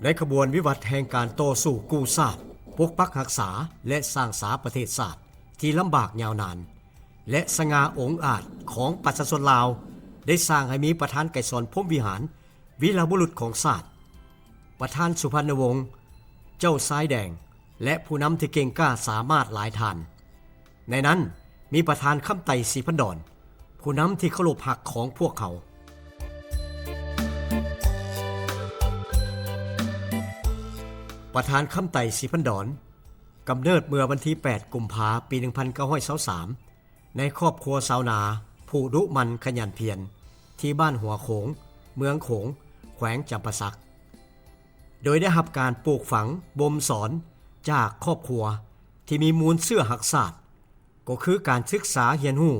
ໃນຂະບວນວິວັດແຫ່ງການຕໍ່ສູ້ກູ້ຊາດ, ປົກປັກຮັກສາ ແລະ ສ້າງສາປະເທດຊາດທີ່ລຳບາກຍາວນານ ແລະ ສະຫງ່າອົງອາດຂອງປະຊາຊົນລາວ ໄດ້ສ້າງໃຫ້ມີປະທານໄກສອນ ພົມວິຫານ ວີລະບຸລຸດຂອງຊາດ, ປະທານສຸພັນນະວົງ ເຈົ້າຊາຍແດງ ແລະ ຜູ້ນຳທີ່ເກັ່ງກ້າສາມາດຫຼາຍທ່ານ. ໃນນັ້ນມີປະທານຄຳໄຕ ສີພັນດອນ ຜູ້ນຳທີ່ເຄົາລົບຮັກຂອງພວກເຂົາ. ປະທານຄຳໄຕ ສີພັນດອນ ກຳເນີດເມື່ອວັນທີແປດ ກຸມພາ ປີໜຶ່ງພັນເກົ້າຮ້ອຍຊາວສາມ ໃນຄອບຄົວຊາວນາຜູ້ດຸໝັ່ນຂະຫຍັນພຽນ ທີ່ບ້ານຫົວໂຂງ ເມືອງໂຂງ ແຂວງຈຳປາສັກ, ໂດຍໄດ້ຮັບການປູກຝັງບົ່ມສອນຈາກຄອບຄົວທີ່ມີມູນເຊື້ອຮັກຊາດ, ກໍຄືການສຶກສາຮຽນຮູ້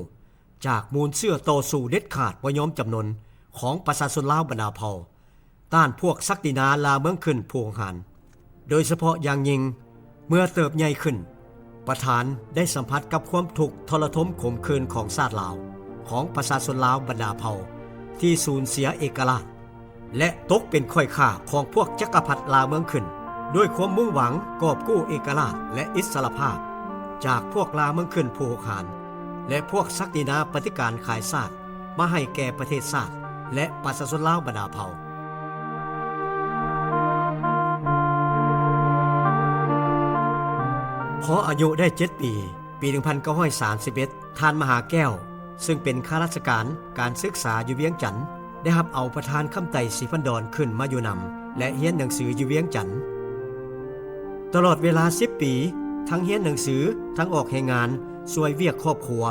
ຈາກມູນເຊື້ອຕໍ່ສູ້ເດັດຂາດບໍ່ຍອມຈຳນົນຂອງປະຊາຊົນລາວບັນດາເຜົ່າ ຕ້ານພວກສັກດິນາລ່າເມືອງຂຶ້ນຜູ້ຮຸກຮານ. ໂດຍສະເພາະຢ່າງຍິ່ງ ເມື່ອເຕີບໃຫຍ່ຂຶ້ນ, ປະທານໄດ້ສຳຜັດກັບຄວາມທຸກທໍລະທົມຂົມຂືນຂອງຊາດລາວ, ຂອງປະຊາຊົນລາວບັນດາເຜົ່າທີ່ສູນເສຍເອກະລາດ ແລະ ຕົກເປັນຂ້ອຍຂ້າຂອງພວກຈັກກະພັດລ່າເມືອງຂຶ້ນ, ດ້ວຍຄວາມມຸ່ງຫວັງກອບກູ້ເອກະລາດ ແລະ ອິດສະຫຼະພາບ ຈາກພວກລ່າເມືອງຂຶ້ນຜູ້ຮຸກຮານ ແລະ ພວກສັກດິນາປະຕິການຂາຍຊາດມາໃຫ້ແກ່ປະເທດຊາດ ແລະ ປະຊາຊົນລາວບັນດາເຜົ່າ. ພໍອາຍຸໄດ້ເຈັດປີ, ປີໜຶ່ງພັນເກົ້າຮ້ອຍສາມສິບເອັດ ທ່ານມະຫາແກ້ວ ຊຶ່ງເປັນຂ້າລາຊະການການສຶກສາຢູ່ວຽງຈັນ ໄດ້ຮັບເອົາປະທານຄຳໄຕ ສີພັນດອນ ຂຶ້ນມາຢູ່ນຳ ແລະ ຮຽນໜັງສືຢູ່ວຽງຈັນ. ຕະຫຼອດເວລາສິບປີ ທັງຮຽນໜັງສື ທັງອອກແຮງງານຊ່ວຍວຽກຄອບຄົວ,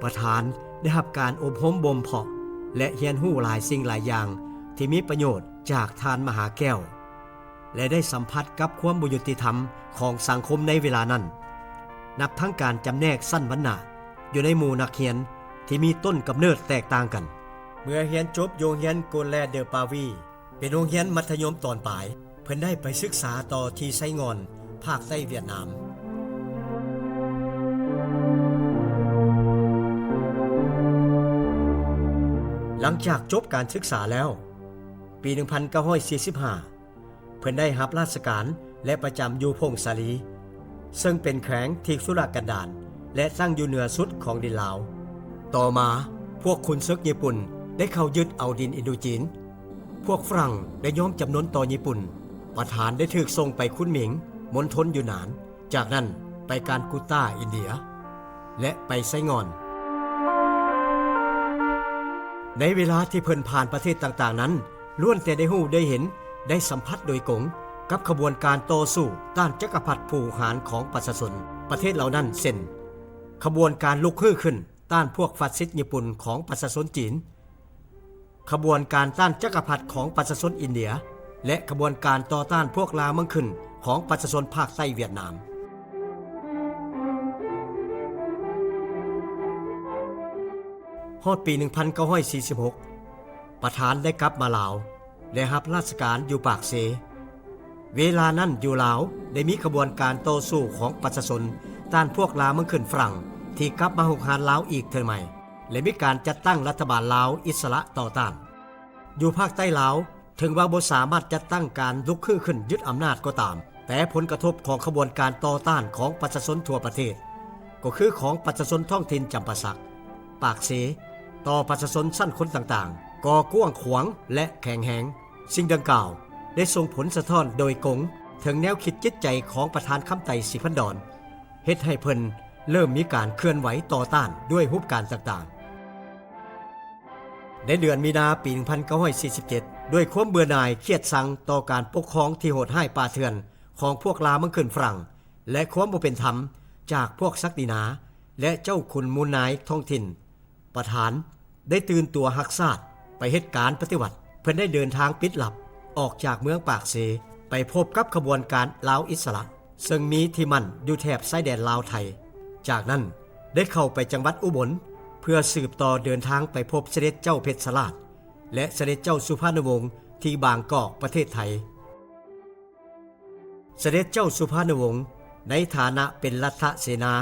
ປະທານໄດ້ຮັບການອົບຮົມບົ່ມເພາະ ແລະ ຮຽນຮູ້ຫຼາຍສິ່ງຫຼາຍຢ່າງທີ່ມີປະໂຫຍດຈາກທ່ານມະຫາແກ້ວ ແລະ ໄດ້ສຳຜັດກັບຄວາມບໍ່ຍຸຕິທຳຂອງສັງຄົມໃນເວລານັ້ນ, ນັບທັງການຈຳແນກຊັ້ນວັນນະຢູ່ໃນໝູ່ນັກຮຽນທີ່ມີຕົ້ນກຳເນີດແຕກຕ່າງກັນ. ເມື່ອຮຽນຈົບຢູ່ໂຮງຮຽນ Collège de Pavie ເປັນໂຮງຮຽນມັດທະຍົມຕອນປາຍ, ເພິ່ນໄດ້ໄປສຶກສາຕໍ່ທີ່ໄຊງ່ອນ ພາກໃຕ້ຫວຽດນາມ. ຫຼັງຈາກຈົບການສຶກສາແລ້ວ, ປີໜຶ່ງພັນເກົ້າຮ້ອຍສີ່ສິບຫ້າ ເພິ່ນໄດ້ຮັບລາຊະການ ແລະ ປະຈຳຢູ່ຜົ້ງສາລີ, ເຊິ່ງເປັນແຂວງທີ່ທຸລະກັນດານ ແລະ ຕັ້ງຢູ່ເໜືອສຸດຂອງດິນລາວ. ຕໍ່ມາ, ພວກຂຸນເສິກຍີ່ປຸ່ນໄດ້ເຂົ້າຍຶດເອົາດິນອິນໂດຈີນ. ພວກຝຣັ່ງໄດ້ຍອມຈຳນົນຕໍ່ຍີ່ປຸ່ນ. ປະທານໄດ້ຖືກສົ່ງໄປຄຸນໝິງ, ມົນທົນຢູນານ, ຈາກນັ້ນໄປການກູຕາ ອິນເດຍ ແລະ ໄປໄຊງ່ອນ. ໃນເວລາທີ່ເພິ່ນຜ່ານປະເທດຕ່າງໆນັ້ນ, ລ້ວນແຕ່ໄດ້ຮູ້ໄດ້ເຫັນ, ໄດ້ສຳຜັດໂດຍກົງກັບຂະບວນການຕໍ່ສູ້ຕ້ານຈັກກະພັດຜູ້ຮຸກຮານຂອງປະຊາຊົນປະເທດເຫຼົ່ານັ້ນ ເຊັ່ນ ຂະບວນການລຸກຮືຂຶ້ນຕ້ານພວກຟາຊິດຍີ່ປຸ່ນຂອງປະຊາຊົນຈີນ, ຂະບວນການຕ້ານຈັກກະພັດຂອງປະຊາຊົນອິນເດຍ ແລະ ຂະບວນການຕໍ່ຕ້ານພວກລ່າເມືອງຂຶ້ນຂອງປະຊາຊົນພາກໃຕ້ຫວຽດນາມ. ຮອດປີໜຶ່ງພັນເກົ້າຮ້ອຍສີ່ສິບຫົກ ປະທານໄດ້ກັບມາລາວ ແລະ ຮັບລາຊະການຢູ່ປາກເຊ. ເວລານັ້ນຢູ່ລາວໄດ້ມີຂະບວນການຕໍ່ສູ້ຂອງປະຊາຊົນຕ້ານພວກລ່າເມືອງຂຶ້ນຝຣັ່ງທີ່ກັບມາຮຸກຮານລາວອີກເທື່ອໃໝ່ ແລະ ມີການຈັດຕັ້ງລັດຖະບານລາວອິດສະຫຼະຕໍ່ຕ້ານ. ຢູ່ພາກໃຕ້ລາວ, ເຖິງວ່າບໍ່ສາມາດຈັດຕັ້ງການລຸກຮືຂຶ້ນຍຶດອຳນາດກໍຕາມ, ແຕ່ຜົນກະທົບຂອງຂະບວນການຕໍ່ຕ້ານຂອງປະຊາຊົນທົ່ວປະເທດ, ກໍຄືຂອງປະຊາຊົນທ້ອງຖິ່ນຈຳປາສັກ, ປາກເຊ, ຕໍ່ປະຊາຊົນຊັ້ນຄົນຕ່າງໆ ກໍກວ້າງຂວາງ ແລະ ແຂງແຮງ. ສິ່ງດັ່ງກ່າວໄດ້ສົ່ງຜົນສະທ້ອນໂດຍກົງເຖິງແນວຄິດຈິດໃຈຂອງປະທານຄຳໄຕ ສີພັນດອນ, ເຮັດໃຫ້ເພິ່ນເລີ່ມມີການເຄື່ອນໄຫວຕໍ່ຕ້ານດ້ວຍຮູບການຕ່າງໆ. ໃນເດືອນມີນາປີໜຶ່ງພັນເກົ້າຮ້ອຍສີ່ສິບເຈັດ ດ້ວຍຄວາມເບື່ອໜ່າຍຄຽດຊັງຕໍ່ການປົກຄອງທີ່ໂຫດຮ້າຍປ່າເຖື່ອນຂອງພວກລ່າເມືອງຂຶ້ນຝຣັ່ງ ແລະ ຄວາມບໍ່ເປັນທຳຈາກພວກສັກດິນາ ແລະ ເຈົ້າຂຸນມູນນາຍທ້ອງຖິ່ນ, ປະທານໄດ້ຕື່ນຕົວຮັກຊາດ ໄປເຮັດການປະຕິວັດ. ເພິ່ນໄດ້ເດີນທາງປິດລັບອອກຈາກເມືອງປາກເຊ ໄປພົບກັບຂະບວນການລາວອິດສະຫຼະ ເຊິ່ງມີທີ່ໝັ້ນຢູ່ແຖບຊາຍແດນລາວໄທ. ຈາກນັ້ນໄດ້ເຂົ້າໄປຈັງຫວັດອຸບົນ ເພື່ອສືບຕໍ່ເດີນທາງໄປພົບສະເດັດເຈົ້າເພັດຊະລາດ ແລະ ສະເດັດເຈົ້າສຸພານຸວົງທີ່ບາງກອກ ປະເທດໄທ. ສະເດັດເຈົ້າສຸພານຸວົງ ໃນຖານະເປັນລັດຖະເສນາ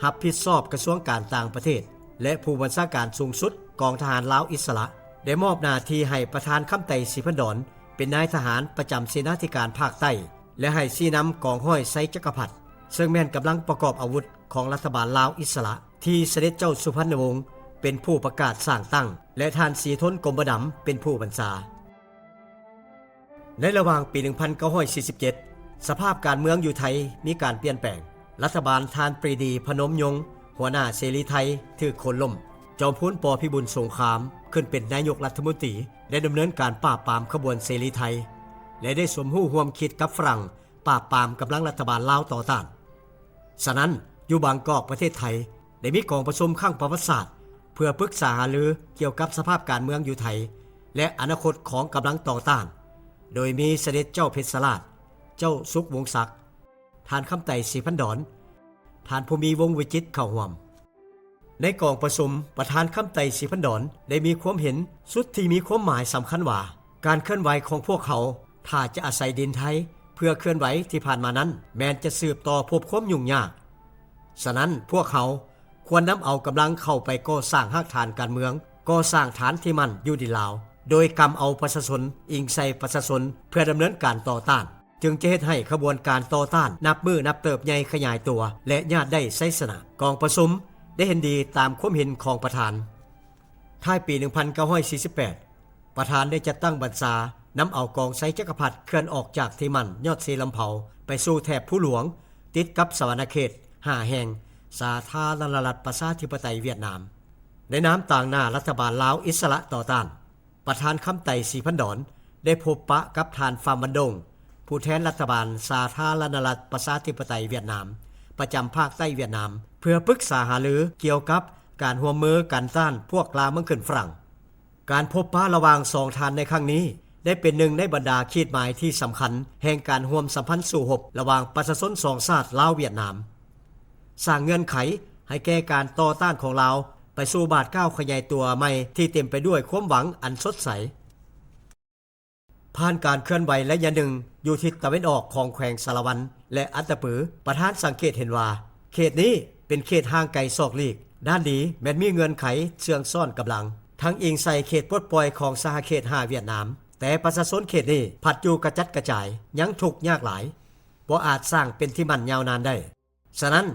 ຮັບຜິດຊອບກະຊວງການຕ່າງປະເທດ ແລະ ຜູ້ບັນຊາການສູງສຸດກອງທະຫານລາວອິດສະຫຼະ ໄດ້ມອບໜ້າທີ່ໃຫ້ປະທານຄຳໄຕ ສີພັນດອນ ປັນນາຍທະຫານປະຈຳເສນາທິການພາກໃຕ້ ແລະ ໃຫ້ຊີ້ນຳກອງຮ້ອຍໄຊຈັກກະພັດ ເຊິ່ງແມ່ນກຳລັງປະກອບອາວຸດຂອງລັດຖະບານລາວອິດສະຫຼະ ທີ່ສະເດັດເຈົ້າສຸພັນນະວົງເປັນຜູ້ປະກາດສ້າງຕັ້ງ ແລະ ທ່ານສີທົນ ກົມມະດຳ ເປັນຜູ້ບັນຊາ. ໃນລະຫວ່າງປີໜຶ່ງພັນເກົ້າຮ້ອຍສີ່ສິບເຈັດ ສະພາບການເມືອງຢູ່ໄທມີການປ່ຽນແປງ. ລັດຖະບານທ່ານປຣີດີ ພະນົມຍົງ ຫົວໜ້າເສລີໄທຖືກໂຄ່ນລົ້ມ. ຈອມພົນ ປ ພິບູນສົງຄາມ ຂຶ້ນເປັນນາຍົກລັດຖະມົນຕີ ໄດ້ດຳເນີນການປາບປາມຂະບວນເສລີໄທ ແລະ ໄດ້ສົມຮູ້ຮ່ວມຄິດກັບຝຣັ່ງປາບປາມກຳລັງລັດຖະບານລາວຕໍ່ຕ້ານ. ສະນັ້ນ, ຢູ່ບາງກອກ ປະເທດໄທ ໄດ້ມີກອງປະຊຸມຄັ້ງປະຫວັດສາດ ເພື່ອປຶກສາຫາລືກ່ຽວກັບສະພາບການເມືອງຢູ່ໄທ ແລະ ອະນາຄົດຂອງກຳລັງຕໍ່ຕ້ານ, ໂດຍມີສະເດັດເຈົ້າເພັດຊະລາດ, ເຈົ້າສຸກ ວົງສັກ, ທ່ານຄຳໄຕ ສີພັນດອນ, ທ່ານພູມີ ວົງວິຈິດ ເຂົ້າຮ່ວມ. ໃນກອງປະຊຸມ, ປະທານຄຳໄຕ ສີພັນດອນ ໄດ້ມີຄວາມເຫັນຊຸດທີ່ມີຄວາມໝາຍສຳຄັນວ່າ ການເຄື່ອນໄຫວຂອງພວກເຂົາ ຖ້າຈະອາໄສດິນໄທເພື່ອເຄື່ອນໄຫວທີ່ຜ່ານມານັ້ນ ແມ່ນຈະສືບຕໍ່ພົບຄວາມຫຍຸ້ງຍາກ. ສະນັ້ນ, ພວກເຂົາຄວນນຳເອົາກຳລັງເຂົ້າໄປກໍ່ສ້າງຮາກຖານການເມືອງ, ກໍ່ສ້າງຖານທີ່ໝັ້ນຢູ່ດິນລາວ, ໂດຍກຳເອົາປະຊາຊົນ, ອີງໃສ່ປະຊາຊົນເພື່ອດຳເນີນການຕໍ່ຕ້ານ, ຈຶ່ງຈະເຮັດໃຫ້ຂະບວນການຕໍ່ຕ້ານນັບມື້ນັບເຕີບໃຫຍ່ຂະຫຍາຍຕົວ ແລະ ຍາດໄດ້ໄຊຊະນະ. ກອງປະຊຸມໄດ້ເຫັນດີຕາມຄວາມເຫັນຂອງປະທານ. ທ້າຍປີໜຶ່ງພັນເກົ້າຮ້ອຍສີ່ສິບແປດ ປະທານໄດ້ຈັດຕັ້ງບັນຊານຳເອົາກອງໄຊຈັກກະພັດເຄື່ອນອອກຈາກທີ່ໝັ້ນຍອດເຊລຳເພົາ ໄປສູ່ແຖບພູຫຼວງ ຕິດກັບສະຫວັນນະເຂດຫ້າແຫ່ງ ສາທາລະນະລັດປະຊາທິປະໄຕຫວຽດນາມ. ໃນນາມຕາງໜ້າລັດຖະບານລາວອິດສະຫຼະຕໍ່ຕ້ານ, ປະທານຄຳໄຕ ສີພັນດອນ ໄດ້ພົບປະກັບທ່ານ ຟາມ ວັນດົງ ຜູ້ແທນລັດຖະບານສາທາລະນະລັດປະຊາທິປະໄຕຫວຽດນາມ ປະຈຳພາກໃຕ້ຫວຽດນາມ ເພື່ອປຶກສາຫາລືກ່ຽວກັບການຮ່ວມມືກັນຕ້ານພວກລ່າເມືອງຂຶ້ນຝຣັ່ງ. ການພົບປະລະຫວ່າງສອງທ່ານໃນຄັ້ງນີ້ ໄດ້ເປັນໜຶ່ງໃນບັນດາຂີດໝາຍທີ່ສຳຄັນແຫ່ງການຮ່ວມສຳພັນສູ້ຮົບລະຫວ່າງປະຊາຊົນສອງຊາດລາວ-ຫວຽດນາມ, ສ້າງເງື່ອນໄຂໃຫ້ແກ່ການຕໍ່ຕ້ານຂອງລາວໄປສູ່ບາດກ້າວຂະຫຍາຍຕົວໃໝ່ທີ່ເຕັມໄປດ້ວຍຄວາມຫວັງອັນສົດໃສ. ຜ່ານການເຄື່ອນໄຫວໄລຍະໜຶ່ງຢູ່ທິດຕາເວັນອອກຂອງແຂວງສາລະວັນ ແລະ ອັດຕະປື, ປະທານສັງເກດເຫັນວ່າ ເຂດນີ້ເປັນເຂດຫ່າງໄກສອກຫຼີກ, ດ້ານດີແມ່ນມີເງື່ອນໄຂເຊື່ອງຊ້ອນກຳລັງ, ທັງອີງໃສ່ເຂດປົດປ່ອຍຂອງສະຫະເຂດຫ້າຫວຽດນາມ, ແຕ່ປະຊາຊົນເຂດນີ້ພັດຢູ່ກະຈັດກະຈາຍ, ຍັງທຸກຍາກຫຼາຍ, ບໍ່ອາດສ້າງເປັນທີ່ໝັ້ນຍາວນານໄດ້. ສະນັ້ນ,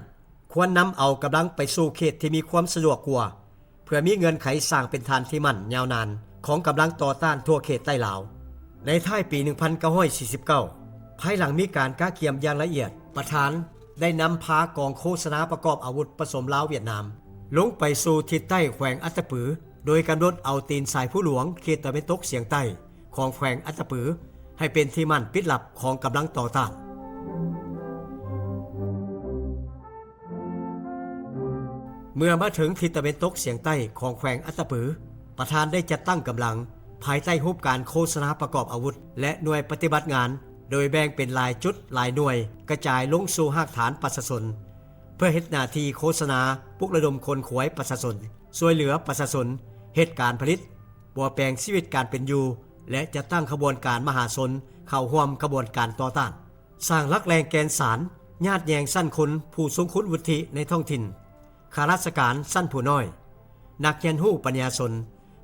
ຄວນນຳເອົາກຳລັງໄປສູ່ເຂດທີ່ມີຄວາມສະດວກກວ່າ, ເພື່ອມີເງື່ອນໄຂສ້າງເປັນຖານທີ່ໝັ້ນຍາວນານຂອງກຳລັງຕໍ່ຕ້ານທົ່ວເຂດໃຕ້ລາວ. ໃນທ້າຍປີໜຶ່ງພັນເກົ້າຮ້ອຍສີ່ສິບເກົ້າ ພາຍຫຼັງມີການກະກຽມຢ່າງລະອຽດ, ປະທານໄດ້ນຳພາກອງໂຄສະນາປະກອບອາວຸດປະສົມລາວ-ຫວຽດນາມ ລົງໄປສູ່ທິດໃຕ້ແຂວງອັດຕະປື, ໂດຍກຳນົດເອົາຕີນສາຍພູຫຼວງເຂດຕາເວັນຕົກສຽງໃຕ້ ຂອງແຂວງອັດຕະປື ໃຫ້ເປັນທີ່ໝັ້ນປິດລັບຂອງກຳລັງຕໍ່ຕ້ານ. ເມື່ອມາເຖິງທິດຕາເວັນຕົກສຽງໃຕ້ຂອງແຂວງອັດຕະປື, ປະທານໄດ້ຈັດຕັ້ງກຳລັງພາຍໃຕ້ຮູບການໂຄສະນາປະກອບອາວຸດ ແລະ ໜ່ວຍປະຕິບັດງານ, ໂດຍແບ່ງເປັນຫຼາຍຈຸດຫຼາຍໜ່ວຍ ກະຈາຍລົງສູ່ຮາກຖານປະຊາຊົນ ເພື່ອເຮັດໜ້າທີ່ໂຄສະນາ, ປຸກລະດົມຂົນຂວາຍປະຊາຊົນ, ຊ່ວຍເຫຼືອປະຊາຊົນເຮັດການຜະລິດ, ປົວແປງຊີວິດການເປັນຢູ່ ແລະ ຈັດຕັ້ງຂະບວນການມະຫາຊົນເຂົ້າຮ່ວມຂະບວນການຕໍ່ຕ້ານ, ສ້າງຫຼັກແຫຼ່ງແກ່ນສານ, ຍາດແຍງຊັ້ນຄົນຜູ້ຊົງຄຸນວຸດທິໃນທ້ອງຖິ່ນ, ຂ້າລາຊະການຊັ້ນຜູ້ນ້ອຍ, ນັກຮຽນຮູ້ປັນຍາຊົນ,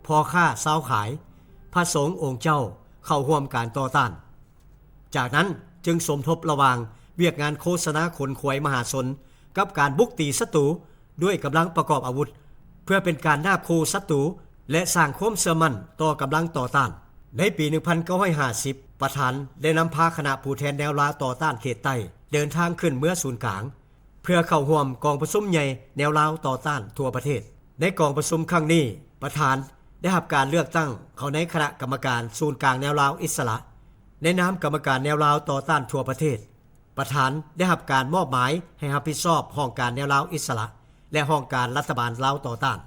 ພໍ່ຄ້າຊາວຂາຍ, ພະສົງອົງເຈົ້າເຂົ້າຮ່ວມການຕໍ່ຕ້ານ. ຈາກນັ້ນຈຶ່ງສົມທົບລະຫວ່າງວຽກງານໂຄສະນາຂົນຂວາຍມະຫາຊົນ ກັບການບຸກຕີສັດຕູດ້ວຍກຳລັງປະກອບອາວຸດ ເພື່ອເປັນການນາບຂູ່ສັດຕູ ແລະ ສ້າງຄວາມເຊື່ອໝັ້ນຕໍ່ກຳລັງຕໍ່ຕ້ານ. ໃນປີໜຶ່ງພັນເກົ້າຮ້ອຍຫ້າສິບ ປະທານໄດ້ນຳພາຄະນະຜູ້ແທນແນວລາວຕໍ່ຕ້ານເຂດໃຕ້ເດີນທາງຂຶ້ນເມືອສູນກາງ ເພື່ອເຂົ້າຮ່ວມກອງປະຊຸມໃຫຍ່ແນວລາວຕໍ່ຕ້ານທົ່ວປະເທດ. ໃນກອງປະຊຸມຄັ້ງນີ້, ປະທານໄດ້ຮັບການເລືອກຕັ້ງເຂົ້າໃນຄະນະກຳມະການສູນກາງແນວລາວອິດສະຫຼະ ໃນນາມກຳມະການແນວລາວຕໍ່ຕ້ານທົ່ວປະເທດ. ປະທານໄດ້ຮັບການມອບໝາຍໃຫ້ຮັບຜິດຊອບຫ້ອງການແນວລາວອິດສະຫຼະ ແລະ ຫ້ອງການລັດຖະບານລາວຕໍ່ຕ້ານ.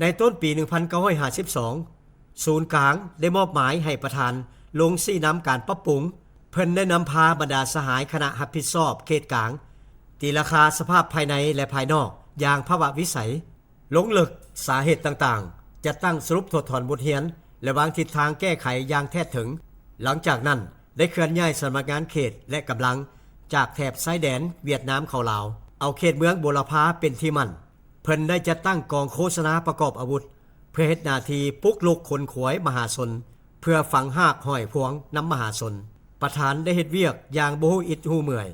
ໃນຕົ້ນປີໜຶ່ງພັນເກົ້າຮ້ອຍຫ້າສິບສອງ ສູນກາງໄດ້ມອບໝາຍໃຫ້ປະທານລົງຊີ້ນຳການປັບປຸງ. ເພິ່ນໄດ້ນຳພາບັນດາສະຫາຍຄະນະຮັບຜິດຊອບເຂດກາງ ຕີລາຄາສະພາບພາຍໃນ ແລະ ພາຍນອກຢ່າງພາວະວິໄສ, ລົງເລິກສາເຫດຕ່າງໆ, ຈັດຕັ້ງສະຫຼຸບຖອດຖອນບົດຮຽນ ແລະ ວາງທິດທາງແກ້ໄຂຢ່າງແທດເຖິງ. ຫຼັງຈາກນັ້ນໄດ້ເຄື່ອນຍ້າຍສຳນັກງານເຂດ ແລະ ກຳລັງຈາກແຖບຊາຍແດນຫວຽດນາມເຂົ້າລາວ, ເອົາເຂດເມືອງບົວລະພາເປັນທີ່ໝັ້ນ. ເພິ່ນໄດ້ຈັດຕັ້ງກອງໂຄສະນາປະກອບອາວຸດ ເພື່ອເຮັດໜ້າທີ່ປຸກລຸກຂົນຂວາຍມະຫາຊົນ ເພື່ອຝັງຮາກຫ້ອຍພວງນຳມະຫາຊົນ. ປະທານໄດ້ເຮັດວຽກຢ່າງບໍ່ຮູ້ອິດຮູ້ເມື່ອຍ,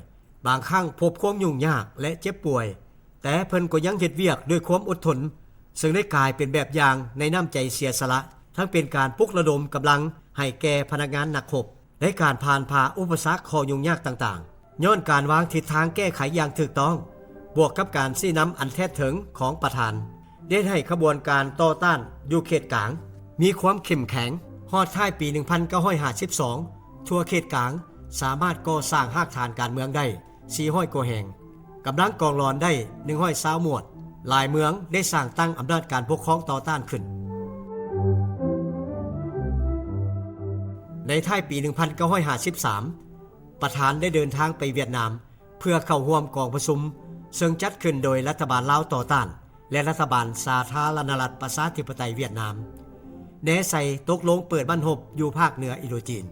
ບາງຄັ້ງພົບຄວາມຫຍຸ້ງຍາກ ແລະ ເຈັບປ່ວຍ, ແຕ່ເພິ່ນກໍຍັງເຮັດວຽກດ້ວຍຄວາມອົດທົນ, ເຊິ່ງໄດ້ກາຍເປັນແບບຢ່າງໃນນ້ຳໃຈເສຍສະຫຼະ, ທັງເປັນການປຸກລະດົມກຳລັງໃຫ້ແກ່ພະນັກງານນັກຮົບ ໃນການຜ່ານຜ່າອຸປະສັກຂໍ້ຫຍຸ້ງຍາກຕ່າງໆ. ຍ້ອນການວາງທິດທາງແກ້ໄຂຢ່າງຖືກຕ້ອງ, ບວກກັບການຊີ້ນຳອັນແທດເຖິງຂອງປະທານ, ໄດ້ເຮັດໃຫ້ຂະບວນການຕໍ່ຕ້ານຢູ່ເຂດກາງມີຄວາມເຂັ້ມແຂງ. ຮອດທ້າຍປີໜຶ່ງພັນເກົ້າຮ້ອຍຫ້າສິບສອງ, ທົ່ວເຂດກາງສາມາດກໍ່ສ້າງຮາກຖານການເມືອງໄດ້ສີ່ຮ້ອຍກວ່າແຫ່ງ, ກຳລັງກອງຫຼອນໄດ້ໜຶ່ງຮ້ອຍຊາວໝວດ, ຫຼາຍເມືອງໄດ້ສ້າງຕັ້ງອຳນາດການປົກຄອງຕໍ່ຕ້ານຂຶ້ນ. ໃນທ້າຍປີໜຶ່ງພັນເກົ້າຮ້ອຍຫ້າສິບສາມ, ປະທານໄດ້ເດີນທາງໄປຫວຽດນາມ ເພື່ອເຂົ້າຮ່ວມກອງປະຊຸມ ເຊິ່ງຈັດຂຶ້ນໂດຍລັດຖະບານລາວຕໍ່ຕ້ານ ແລະ ລັດຖະບານສາທາລະນະລັດປະຊາທິປະໄຕຫວຽດນາມ, ແນໃສ່ຕົກລົງເປີດບັ້ນຮົບຢູ່ພາກເໜືອອິນໂດຈີນ.